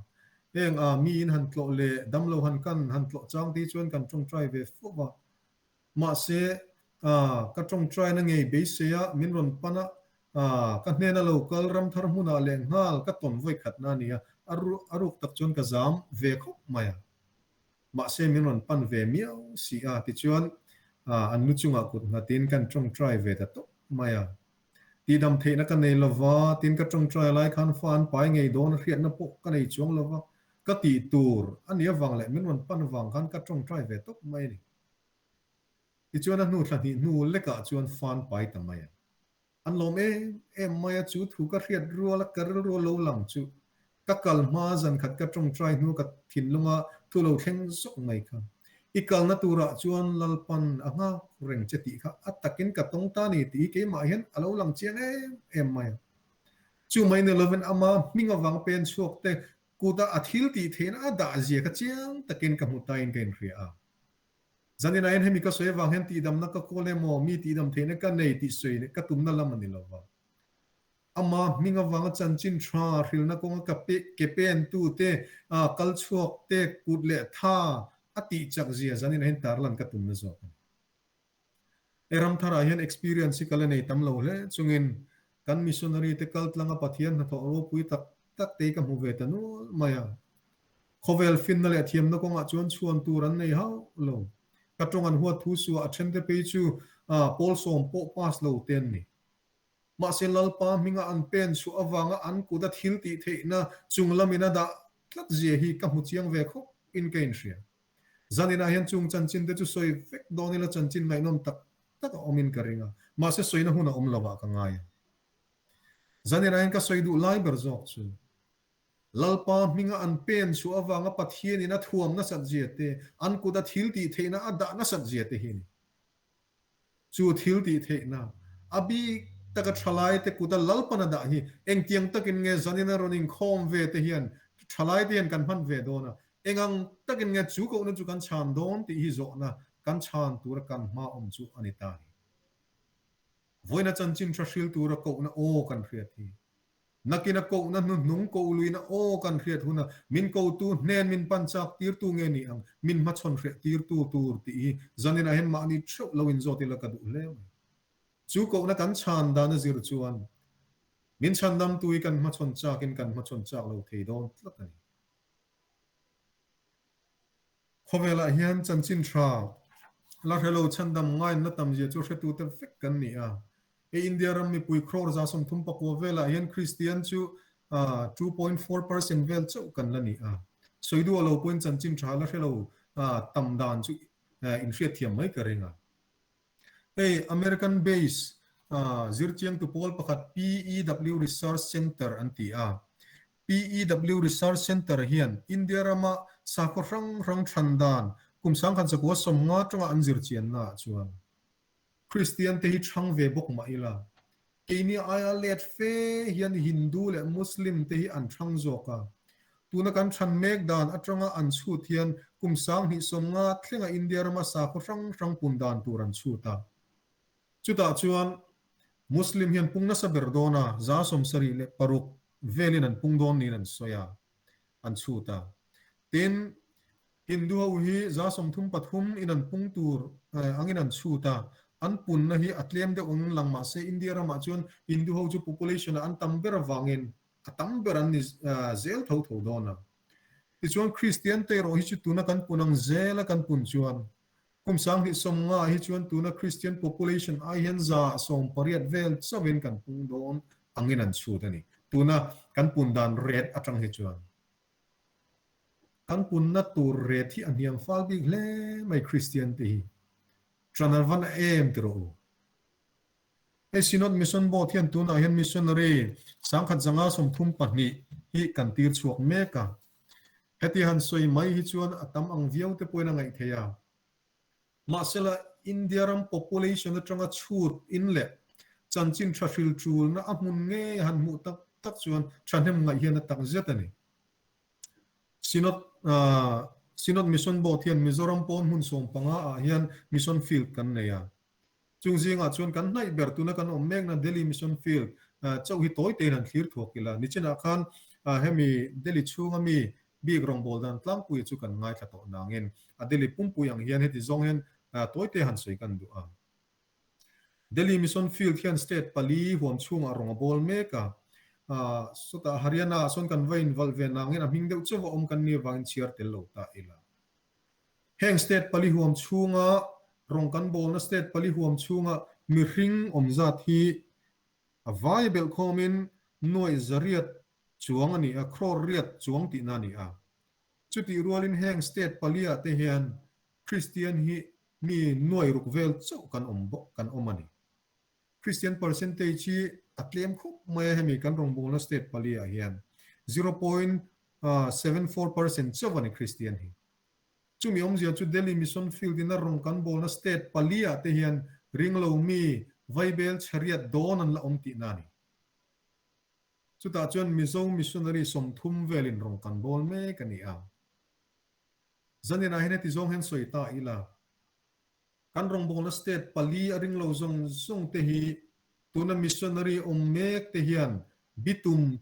Heng a miin han tlawh leh damlo han kan han tlawh chang te hi chuan kan tawngtai ve fo va. Mahse, ka tawngtaina ngei beisei a, min rawn pan a, ka hnena lo kal ramthar hmunah leh nghal ka tawn vawi khatna a ni a, a ruk tak chuan ka zam ve khawp mai a. Mahse, min rawn pan ve miau si a, tichuan an lu chungah kut nghatin kan tawngtai ve ta tawp mai a. Tihdam theihna ka nei lova, tin ka tawngtai lai khan fa an pai ngei dawn a hriatna pawh ka nei chuang lova, ka tih tur a nih avang leh min rawn pan vang khan ka tawngtai ve tawp mai a ni. Tichuan a hnu thla hnih hnu lekah chuan fan pai ta mai a. An lawm em em mai a, chu thu ka hriat rual a, ka rilru lo lang chu. Ka kal hma zan khat ka tawngtai hnu ka thinlunga thu lo thleng zawk mai kha. I kalna turah chuan Lalpan a nghak reng che tih kha a takin ka tawng ta ni tih hi keimah hian a lo lang chiang em em mai a. Chu mai ni lovin ama hming avang pen chhuak te kuta a thil tih theihna a dah zia kha chiang takin ka hmu tain ka inhria a. Zaninah hian hemi ka sawi avang hian tihdamna ka kawl emaw mi tihdam theihna ka nei tih sawi ka tumna lam a ni lova. Ama hming avanga chanchin tha hrilna kawnga ka ke pentute kal chhuak te kut leh tha a tih chak zia zaninah hian tarlan ka tumna zawk a ni. He ram tharah hian experience hi ka la nei tam lo hle chungin kan missionary te kal tlanga Pathian hnathawh ropui tak tak te hi ka hmu ve ta nual mai a. Khawvel finna leh thiamna kawngah chuan chhuan tur an nei hauh lo. Ka tawng an huat thu suah a thente phei chu pawl sawm pawh pass lo te an ni. Mahse Lalpa hminga an pen chhuah avanga an kut a thil tih theihna chung lamin a dah tlat zia hi ka hmu chiang ve khawp in ka inhria. Zaninah hian chung chanchin te chu sawi vek dawn ila chanchin ngaihnawm tak tak a awmin ka ring a, mahse sawina hun a awm lovah ka ngai a. Zaninah hian ka sawi duh lai ber zawk chu Lalpa hminga an pen chhuah avanga Pathianin a thuam nasat zia te, an kut a thil tih theihna a dah nasat zia te hi a ni. Chu thil tih theihna, a bik taka thalaite kuta Lalpan a dah hi engtiang takin nge zanin a rawn inkhawm ve te hian thalaite hian kan hman ve dawn a, engang takin nge chu kohna chu kan chhan dawn tih hi zawhna kan chhan tura kan hma awm chu a ni ta ni. Vawiina chanchin tha hril tura kohna aw kan hriat hi. Nakin a kohna hnuhnung koh luihna aw kan hriat huna min kotu hnen min pan chak tirtu nge ni ang, min hmachhawn hreh tirtu tur tih hi zaninah hian mahni theuh lo inzawt ila ka duh hle mai. Chu kohna kan chhan dan a zir chuan min chhandamtu hi kan hmachhawn chakin kan hmachhawn chak lo thei dawn tlat a ni. Khawvelah hian chanchin tha la hre lo chhandam ngainna tamzia chu hretute vek kan ni a. Hei India ram mipui crore 39 velah hian Kristian chu 2.4% vel chauh kan la ni a. Sawi duh lo pawhin chanchin tha la hre lo tam dan chu inhriatthiam mai ka ring a. Hei American base zirchiangtu pawl pakhat PEW Research Center an ti a. PEW Research Center hian India rama sakhaw hrang hrang than dan kum 1950 atanga an zirchianna ah chuan Kristian te hi chhang ve bawk mah ila Keini aia let fe hian Hindu leh Muslim te hi an chhang zawk a. Tuna kan chhan mek dan atanga an chhut hian kum 2050 thlenga India rama sakhaw hrang hrang pun dan tur an chhut a. Chutah chuan Muslim hian pung nasa ber dawn a, 76 velin an pung dawn niin an sawi a, an chhut a. Tin, Hindu ho hi 33 in an pung tur angin an chhut a, an punna hi a tlem deuh ang lang mahse India ramah chuan Hindu ho chu population ah an tam ber avangin a tam ber an ni zel tho tho dawn a. Tichuan Kristian te erawh hi chu tuna kan pun ang zela kan pun chuan kum 2050 hi chuan tuna Kristian population ai hian 80% vel chauhin kan pung dawn angin an chhut a ni. Tuna kan pun dan rate atang hi chuan. Kan punna tur ret hi a hniam fal bik hle mai Kristian te hi. Tran an van a em ti rawh u. Hei Synod Mission Board hian tunah hian Missionary 1132 hi kan tir chhuak mek a. Heti han sawi mai hi chuan a tam ang viau te pawhin a ngaih theih a. Mahsela India ram population atanga chhut in leh chanchin tha hril tulna a hmun ngei han hmuh tak tak chuan thahnem ngaih hian a tak zet a ni. Synod Synod Mission Board hian Mizoram pawn hmun 15 ah hian Mission Field kan nei a. Chung zingah chuan kan hnaih ber tuna kan awm mekna Delhi Mission Field chauh hi tawi tein han thlir thuak ila. Nichinah khan hemi Delhi chhunga mi bik rawngbâwl dan tlangpui chu kan ngaithla tawh nangin a Delhi pumpui ang hian heti zawng hian tawi te han sawi kan duh a. Delhi Mission Field hian state pali huam chhungah rawng a bawl mek a. Sawtah Haryana ah sawn kan va invalh ve nangin a hming deuh chauh a awm kan nih avangin chhiar tel lo ta ila. Heng state pali huam chhunga rawng kan bawlna state pali huam chhunga mihring awm zat hi a vai belh khawmin nuaih zariat chuang a ni a, crore riat chuang tihna a ni a. Chutih rualin heng state pali ah te hian Kristian hi mi nuai ruk vel chauh kan awm bawk kan awm a ni. Kristian percentage hi a tlem khawp mai a hemi kan rawngbawlna state pali ah hian. 0.74% chauh a ni Kristian hi. Chumi awmzia chu Delhi Mission Field in a rawn kan bawlna state pali ah te hian ringlo mi vaibel chhariat dawn an la awm tihna a ni. Chutah chuan Mizo missionary 30 velin rawn kan bawl mek a ni a. Zaninah hian heti zawng hian sawi ta ila. Kan rawngbawlna state pali a ringlo zawng zawng te hi tuna missionary awm mek te hian bitum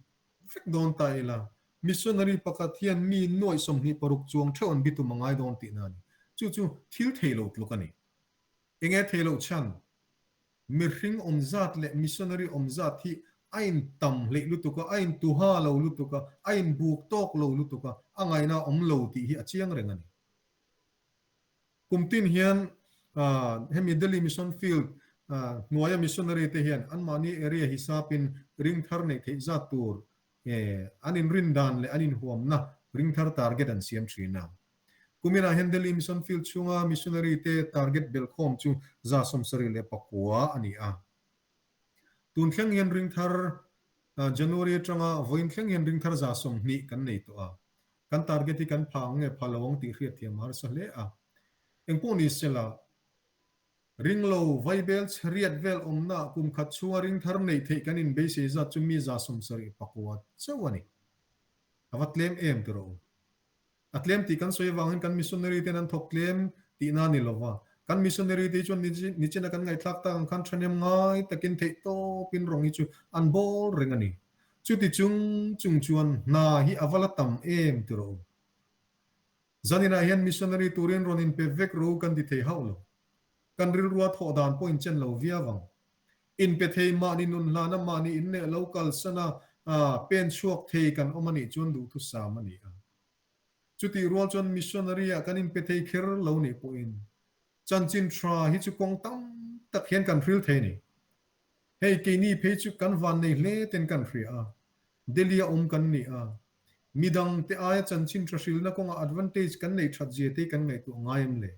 vek dawn ta ila, missionary pakhat hian mi nuaih 26 chuang theuh an bitum a ngai dawn tihna a ni. Chu chu thil thei lo tluk a ni. Enge thei loh chhan? Mihring awm zat leh missionary awm zat hi a in tam hleih lutuk a, a in tuha lo lutuk a, a in buk tawk lo lutuk a, a ngaihna a awm lo tih hi a chiang reng a ni. Kum tin hian hemi Delhi Mission Field hnuaia missionary te hian anmahni area hisapin ring thar neih theih zat tur an inrin dan leh an inhuamna ring thar target an siam thin a. Kuminah hian Delhi Mission Field chhunga missionary te target belhkhawm chu 79 a ni a. Tun thleng hian ring thar January atanga vawiin thleng hian ring thar 20 kan nei tawh a. Kan target hi kan pha ang nge pha lo ang tih hriatthiam a harsa hle a. Engpawh ni sela, ringlo vaibel chheriat vel awmna kum khat chhunga ring thar neih theih kan inbeisei zat chu mi 74 chauh a ni. A va tlem em ti rawh u. A tlem tih kan sawi avangin kan missionary ten an thawk tlem tihna a ni lova. Kan missionary te hi chuan nichina kan ngaihthlak tak ang khan thahnem ngai takin theih tawpin rawng hi chu an bawl reng a ni. Chuti chung chung chuan hna hi a va la tam em ti rawh u. Zaninah hian missionary turin rawn inpe vek ro kan ti thei hauh lo. Kan rilrua thawh dan pawh inchen lo viau ang. Inpe thei mahni nun hlana mahni inneh lo kalsana pen chhuak thei kan awm a nih chuan duhthusam a ni a. Chutih rual chuan missionary ah kan inpe thei kher lo nih pawhin chanchin tha hi chu kawng tam tak hian kan hril thei a ni. Hei keini phei chu kan van nei hle ten kan hria a, Delhi a awm kan ni a, midang te aia chanchin tha hrilna kawngah advantage kan neih that zia te hi kan ngaihtuah ngai em le?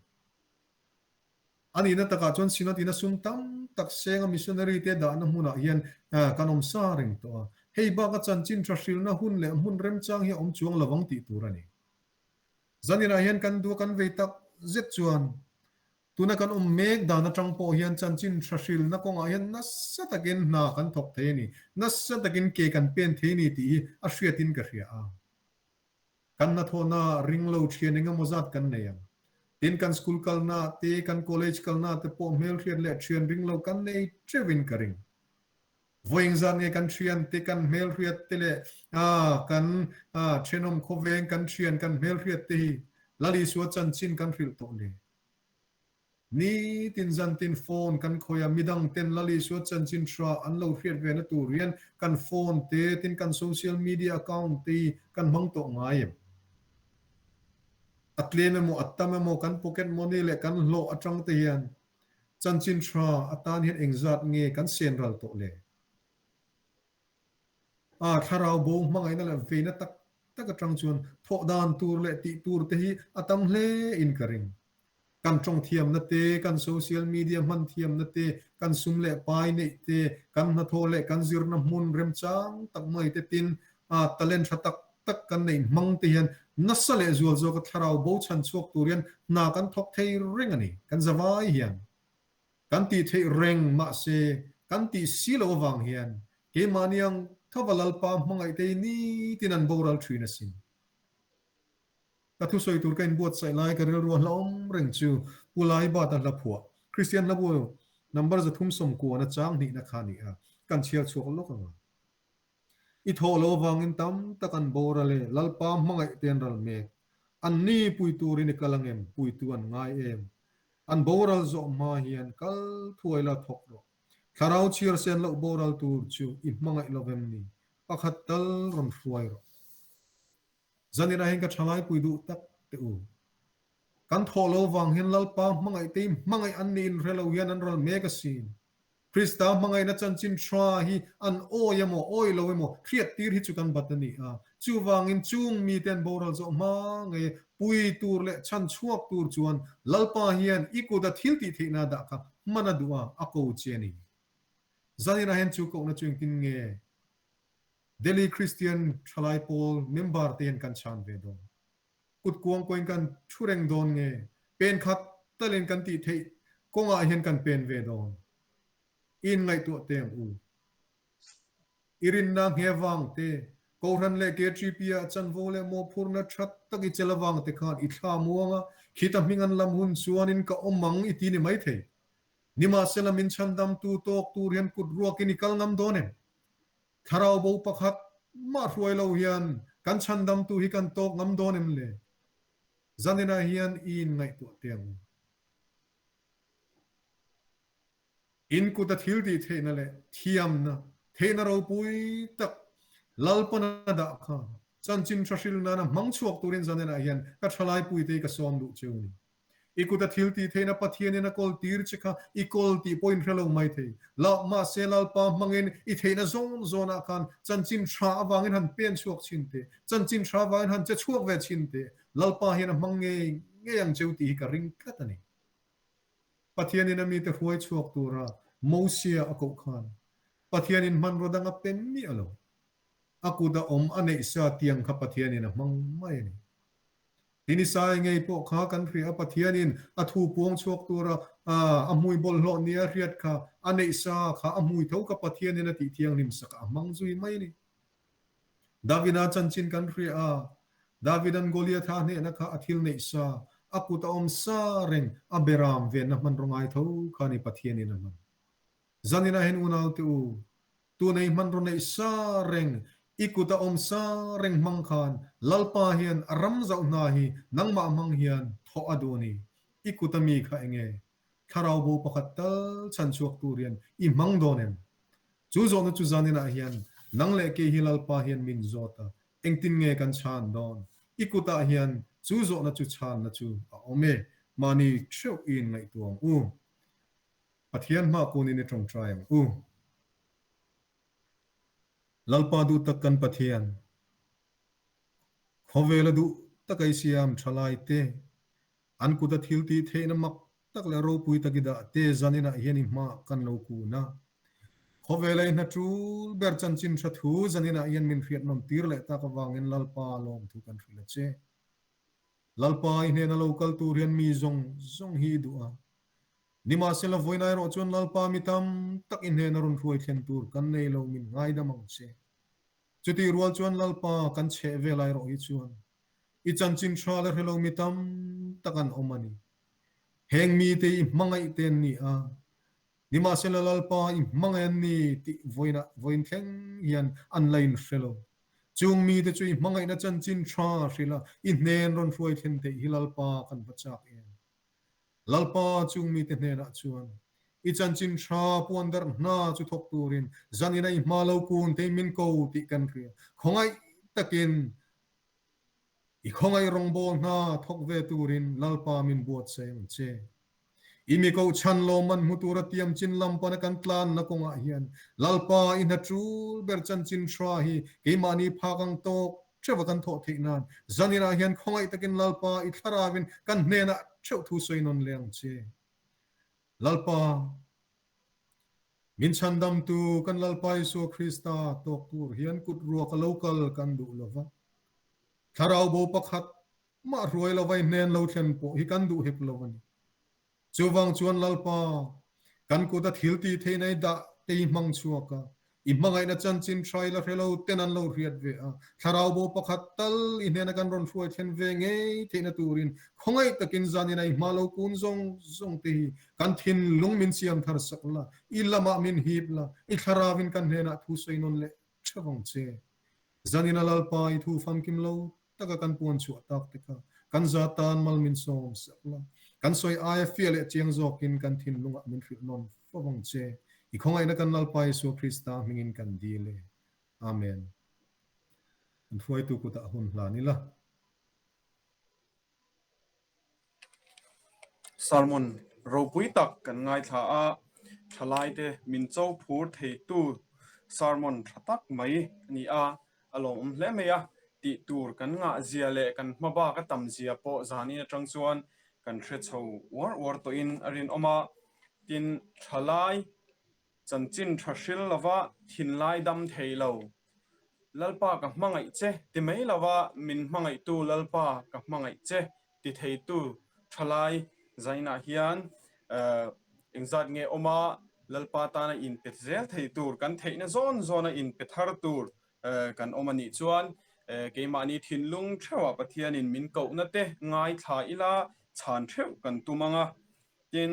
A nihna takah chuan Synod in a sum tam tak senga missionary te dahna hmunah hian kan awm sa reng tawh a, hei baka chanchin tha hrilna hun leh hmun remchang hi a awm chuang lovang tih tur a ni. Zaninah hian kan duh a kan vei tak zet chuan tuna kan awm mek dan atang pawh hian chanchin tha hrilna kawngah hian nasa takin hna kan thawk thei a ni, nasa takin ke kan pen thei a ni tih hi a hriatin ka hria a. Kan hnathawhna ringlo thian engemaw zat kan nei ang. Tin, kan school kalna te, kan college kalna te pawh hmelhriat leh thian ringlo kan nei teuhin ka ring. Vawi engzat nge kan thian te, kan hmelhriat te leh kan thenawm khawveng kan thian, kan hmelhriat te hi Lal Isua chanchin kan hrilh tawh le. Nitin zantin phone kan khawih a, midang ten Lal Isua chanchin hra an lo hriat ve na tur hian kan phone te tin kan social media account te hi kan hmang tawh ngai em? A tlem emaw a tam emaw kan pocket money leh kan hlawh atang te hian chanchin hra atan hian engzat nge kan sen ral tawh le? A thlarau bo hmangaihna leh veina tak tak atang chuan thawh dan tur leh tih tur te hi a tam hle in ka ring. Kan tawng thiamna te, kan social media hman thiamna te, kan sum leh pai neih te, kan hnathawh leh kan zirna hmun remchang tak mai te tin talent tha tak tak kan neih hmang te hian nasa leh zual zawka thlarau bo chhan chhuak tur hian hna kan thawk thei reng a ni, kan zavai hian. Kan tih theih reng mahse kan tih si loh avang hian keimahni ang thova Lalpa hmangaih te hi nitin an boral thin asin. Ka thusawi tur ka inbuatsaih lai ka rilru a hlauhawm reng chu Pu Laibat a hla phuah Kristian hlabu number 390 chang hnihna kha a ni a, kan chhiar chhuak lawk ang a. I thawh loh avangin tam tak an boral e, Lalpa hmangaih te an ral mek. An ni pui turin i kal ang em, puitu an ngai em? An boral zawh hma hian kal thuai la thawk rawh. Thlarau chhiar sen loh boral tur chu i hmangaih lo vem ni? Pakhat tal rawn hruai rawh. Zaninah hian ka thalai pui duh tak teh u. Kan thawh lo vang hian Lalpa hmangaih te hi hmangaih an niin hre lo hian an ral mek asin. Krista hmangaihna chanchin tha hi an awi emaw, awi lo emaw hriat tir hi chu kan bat a ni a. Chuvangin chung mite an boral zawh hma ngei pui tur leh chhan chhuak tur chuan Lalpa hian i kut a thil tih theihna dah kha hman a duh a, a ko che a ni. Zaninah hian chu kohna chu engtin nge? Delhi Christian Thalai Pawl member te hian kan chhan ve dawn? Kut kuang pawhin kan thu reng dawn nge? Pen khat talin kan tih theih kawngah hian kan pen ve dawn? I inngaihtuah teh ang u. I rinna nghe vang te, Kohhran leh KTP ah chanvo leh mawhphurhna tha tak i chel avang te khan i thla muang a, khita hming an lam hun chuanin ka awm ang i ti ni maithei. Nimahsela min chhandamtu tawk tur hian kut ruakin i kal ngam dawn em? Thlarau bo pakhat mah hruai lo hian kan chhandamtu hi kan tawk ngam dawn em le? Zaninah hian i inngaihtuah teh ang u. In kuta thil tih theihna leh thiamna, theihna ropui tak Lalpana dah kha chanchin tha hril nana hmang chhuak turin zaninah hian ka thalaipuite hi ka sawm duh cheu a ni. I kuta thil tih theihna Pathianin a kawl tir che kha i kawl tih pawhin hre lo mai thei. La, mahse Lalpa hmangin i theihna zawn zawnah khan chanchin tha avangin han pen chhuak chhin teh, chanchin tha avangin han che chhuak ve chhin teh, Lalpa hian a hmang ngei ngei ang cheu tih hi ka ring tlat a ni. Pathianin a mite hruai chhuak tura Mosia a koh khan Pathianin hmanraw dang a pen miah lo. A kut a awm a neih sa tiang kha Pathianin a hmang mai a ni. Tinisai ngei pawh kha kan hria a Pathianin a thu puang chhuak tura a hmui bawlhhlawh nia hriat kha a neih sa kha a hmui tho kha Pathianin a tih thianghlim sak a hmang zui mai a ni. Davida chanchin kan hria a, Davida'n Goliatha hnehna kha a thil neih sa, a kut a awm sa reng a beram venna hmanraw ngai tho kha ni Pathianin a hman. Zaninah hian unaute u, Tunei hmanraw neih sa reng, i kut a awm sa reng hmang khan Lalpa hian a ram zauh hna hi nangmah hmang hian thawh a duh a ni. I kut a mi kha enge? Thlarau bo pakhat tal chhan chhuak tur hian i hmang dawn em? Chu zawhna chu zaninah hian nang leh kei hi Lalpa hian min zawt a, engtin nge kan chhan dawn? I kutah hian chu zawhna chu chhanna chu a awm e, mahni theuh i inngaihtuah ang u. Pathian hma kunin i tawngtai ang u. Lalpa duh tak kan Pathian, khawvela duh taka i siam thalai te, an kuta thil tih theihna mak tak leh ropui tak i dah te zaninah hian i hma kan lo kun a. Khawvela i hna tul ber chanchin tha thu zaninah hian min hriatnawm tir leh tak avangin Lalpa lawmthu kan hrilh a che. Lalpa i hnena lo kal tur hian mi zawng zawng hi i duh a. Nimahsela vawiin erawh chuan Lalpa mi tam tak i hnena rawn hruai thlen tur kan nei lo min ngaidam ang che. Chutih rual chuan Lalpa kan chheh vel erawh hi chuan i chanchin tha leh hrelo mi tam tak an awm a ni. Heng mite i hmangaih te an ni a, nimahsela Lalpa i hmangaih an ni tih vawiinah vawiin thleng hian an la inhre lo. Chung mite chu i hmangaihna chanchin tha hrilh a, i hnen rawn hruai thlen theih hi Lalpa kan va chak em? Lalpa chung mite hnenah chuan, I chanchin tha puan darh hna chu thawk turin zanin a i hma lo kun thei min ko tih kan hria. Khawngaih takin i khawngaih rawngbawl hna thawk ve turin Lalpa min buatsaih ang che. I mi kohchhan lawmman hmu tura tiam chin lam pana kan tlanna kawngah hian Lalpa i hna tul ber chanchin tha hi keimahni phak ang tawk theuh a kan thawh theih nan zaninah hian khawngaih takin Lalpa i thlarauin kan hnenah theuh thu sawi nawn leh ang che. Lalpa, min chhandamtu kan Lalpa Isua Krista tawk tur hian kut ruak a lo kal kan duh lova, thlarau bo pakhat Mah hruai lo vai hnen lo thlen pawh hi kan duh hek lo a ni. Chuvang chuan Lalpa, kan kut a thil tih theihna i dah te i hmang chhuak a, i hmangaihna chanchin tha i la hre lo ten an lo hriat ve a, thlarau bo pakhat tal i hnena kan rawn hruai thlen ve ngei theihna turin khawngaih takin zanin a i hma lo kun zawng zawng te hi kan thinlung min siam thar sak la, i lamah min hip la, i thlarauin kan hnenah thu sawi nawn leh theuh ang che. Zanin a Lalpa i thu famkim lo taka kan puan chhuah tak te kha kan za tan mal min sawm sak la, kan sawi aia fia leh chiang zawkin kan thinlungah min hrilh nawn fo vang che. I khawngaihna kan Lalpa Isua Krista hmingin kan dil e. Amen. Kan hruaitu kutah hun hlan ila.
Sermon ropui tak kan ngaithla a, thalaite min cho phur theitu sermon tha tak mai a ni a, a lawmawm hle mai a, tih tur kan ngah zia leh kan hma bak a tam zia pawh zanin atang chuan kan hre chho uar uar tawhin a rinawm a, tin thalai chanchin tha hril lova thinlai dam thei lo. Lalpa ka hmangaih che ti mai lova min hmangaihtu Lalpa ka hmangaih che ti theitu thalai zainah hian engzat nge awm a, Lalpa tana inpe zel thei tur, kan theihna zawn zawna inpe thar tur kan awm a nih chuan keimahni thinlung theuhah Pathianin min kohna te ngaithla ila chhan theuh kan tum ang a. Tin,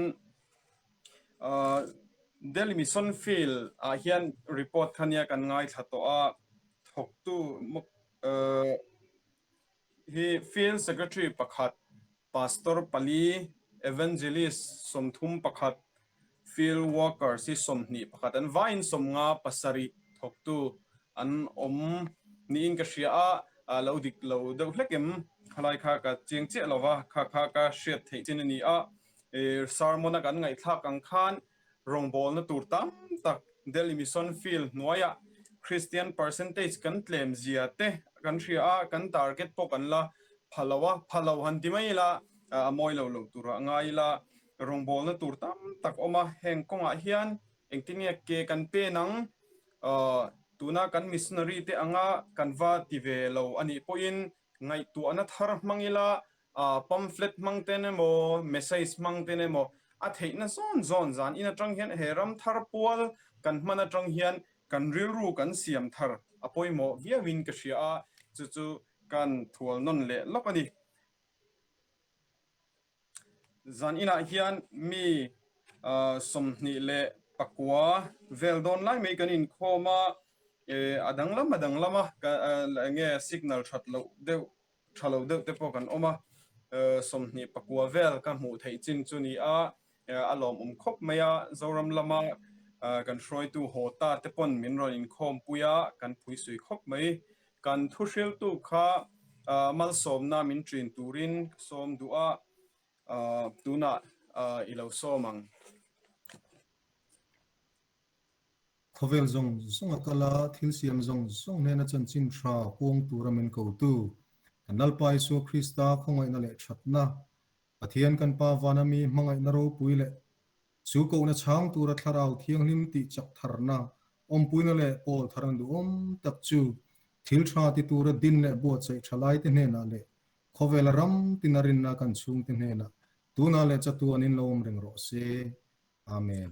Delhi Mission Field ah hian report kha nia kan ngaithla tawh a, thawktu hi Field Secretary pakhat, Pastor pali, Evangelist 31, Field Workers hi 21 an vaiin 57 thawktu an awm niin ka hria a, a lo dik lo deuh hlek em? Khalai kha ka chiang chiah lo va, kha kha ka hriat theih chin a ni a. Sermon a kan ngaihthlak ang khan rawngbawlna tur tam tak Delhi Mission Field hnuaiah Christian percentage kan tlem zia te kan hria a, kan target pawh kan la pha lo a, pha lo han ti mai ila a mawi lo lo turah ngai ila rawngbawlna tur tam tak awm a, heng kawngah hian engtin nge ke kan pen ang? Tuna kan missionary te anga kan va ti ve lo a nih pawhin ngaihtuahna thar hmang ila pamphlet hmang ten emaw message hmang ten emaw a theihna zawn zawn zan in atang hian he ram thar pual kan hman atang hian kan rilru kan siam thar a pawimawh viauin ka hria a, chu chu kan thual nawn leh lawk a ni. Zan inah hian mi 29 vel dawn lai mai kan inkhawm a, a danglam a danglam a, enge signal that loh deuh tha lo deuh te pawh kan awm a, 29 vel ka hmuh theih chin chu ni a, a lawmawm khawp mai a, Zoram lama kan hruaitu haw ta te pawn min rawn inkhawm pui a, kan phuisui khawp mai. Kan thuhriltu kha malsawmna min ṭin turin ka sawm duh a, tunah i lo sawm ang.
Khawvel zawng zawng a kal a, thil siam zawng zawng hnena chanchin tha puang tura min kotu, kan Lalpa Isua Krista khawngaihna leh thatna, Pathian kan Pa vana mi hmangaihna ropui leh Chu kohna chhang tura thlarau thianghlim tih chak tharna, awmpuina leh pawl tharna duhawm tak chu thil tha ti tura din leh buatsaih tha laite hnenah leh khawvela ram tina rinna kan chhungte hnenah tunah leh chatuanin lo awm reng rawh se. Amen.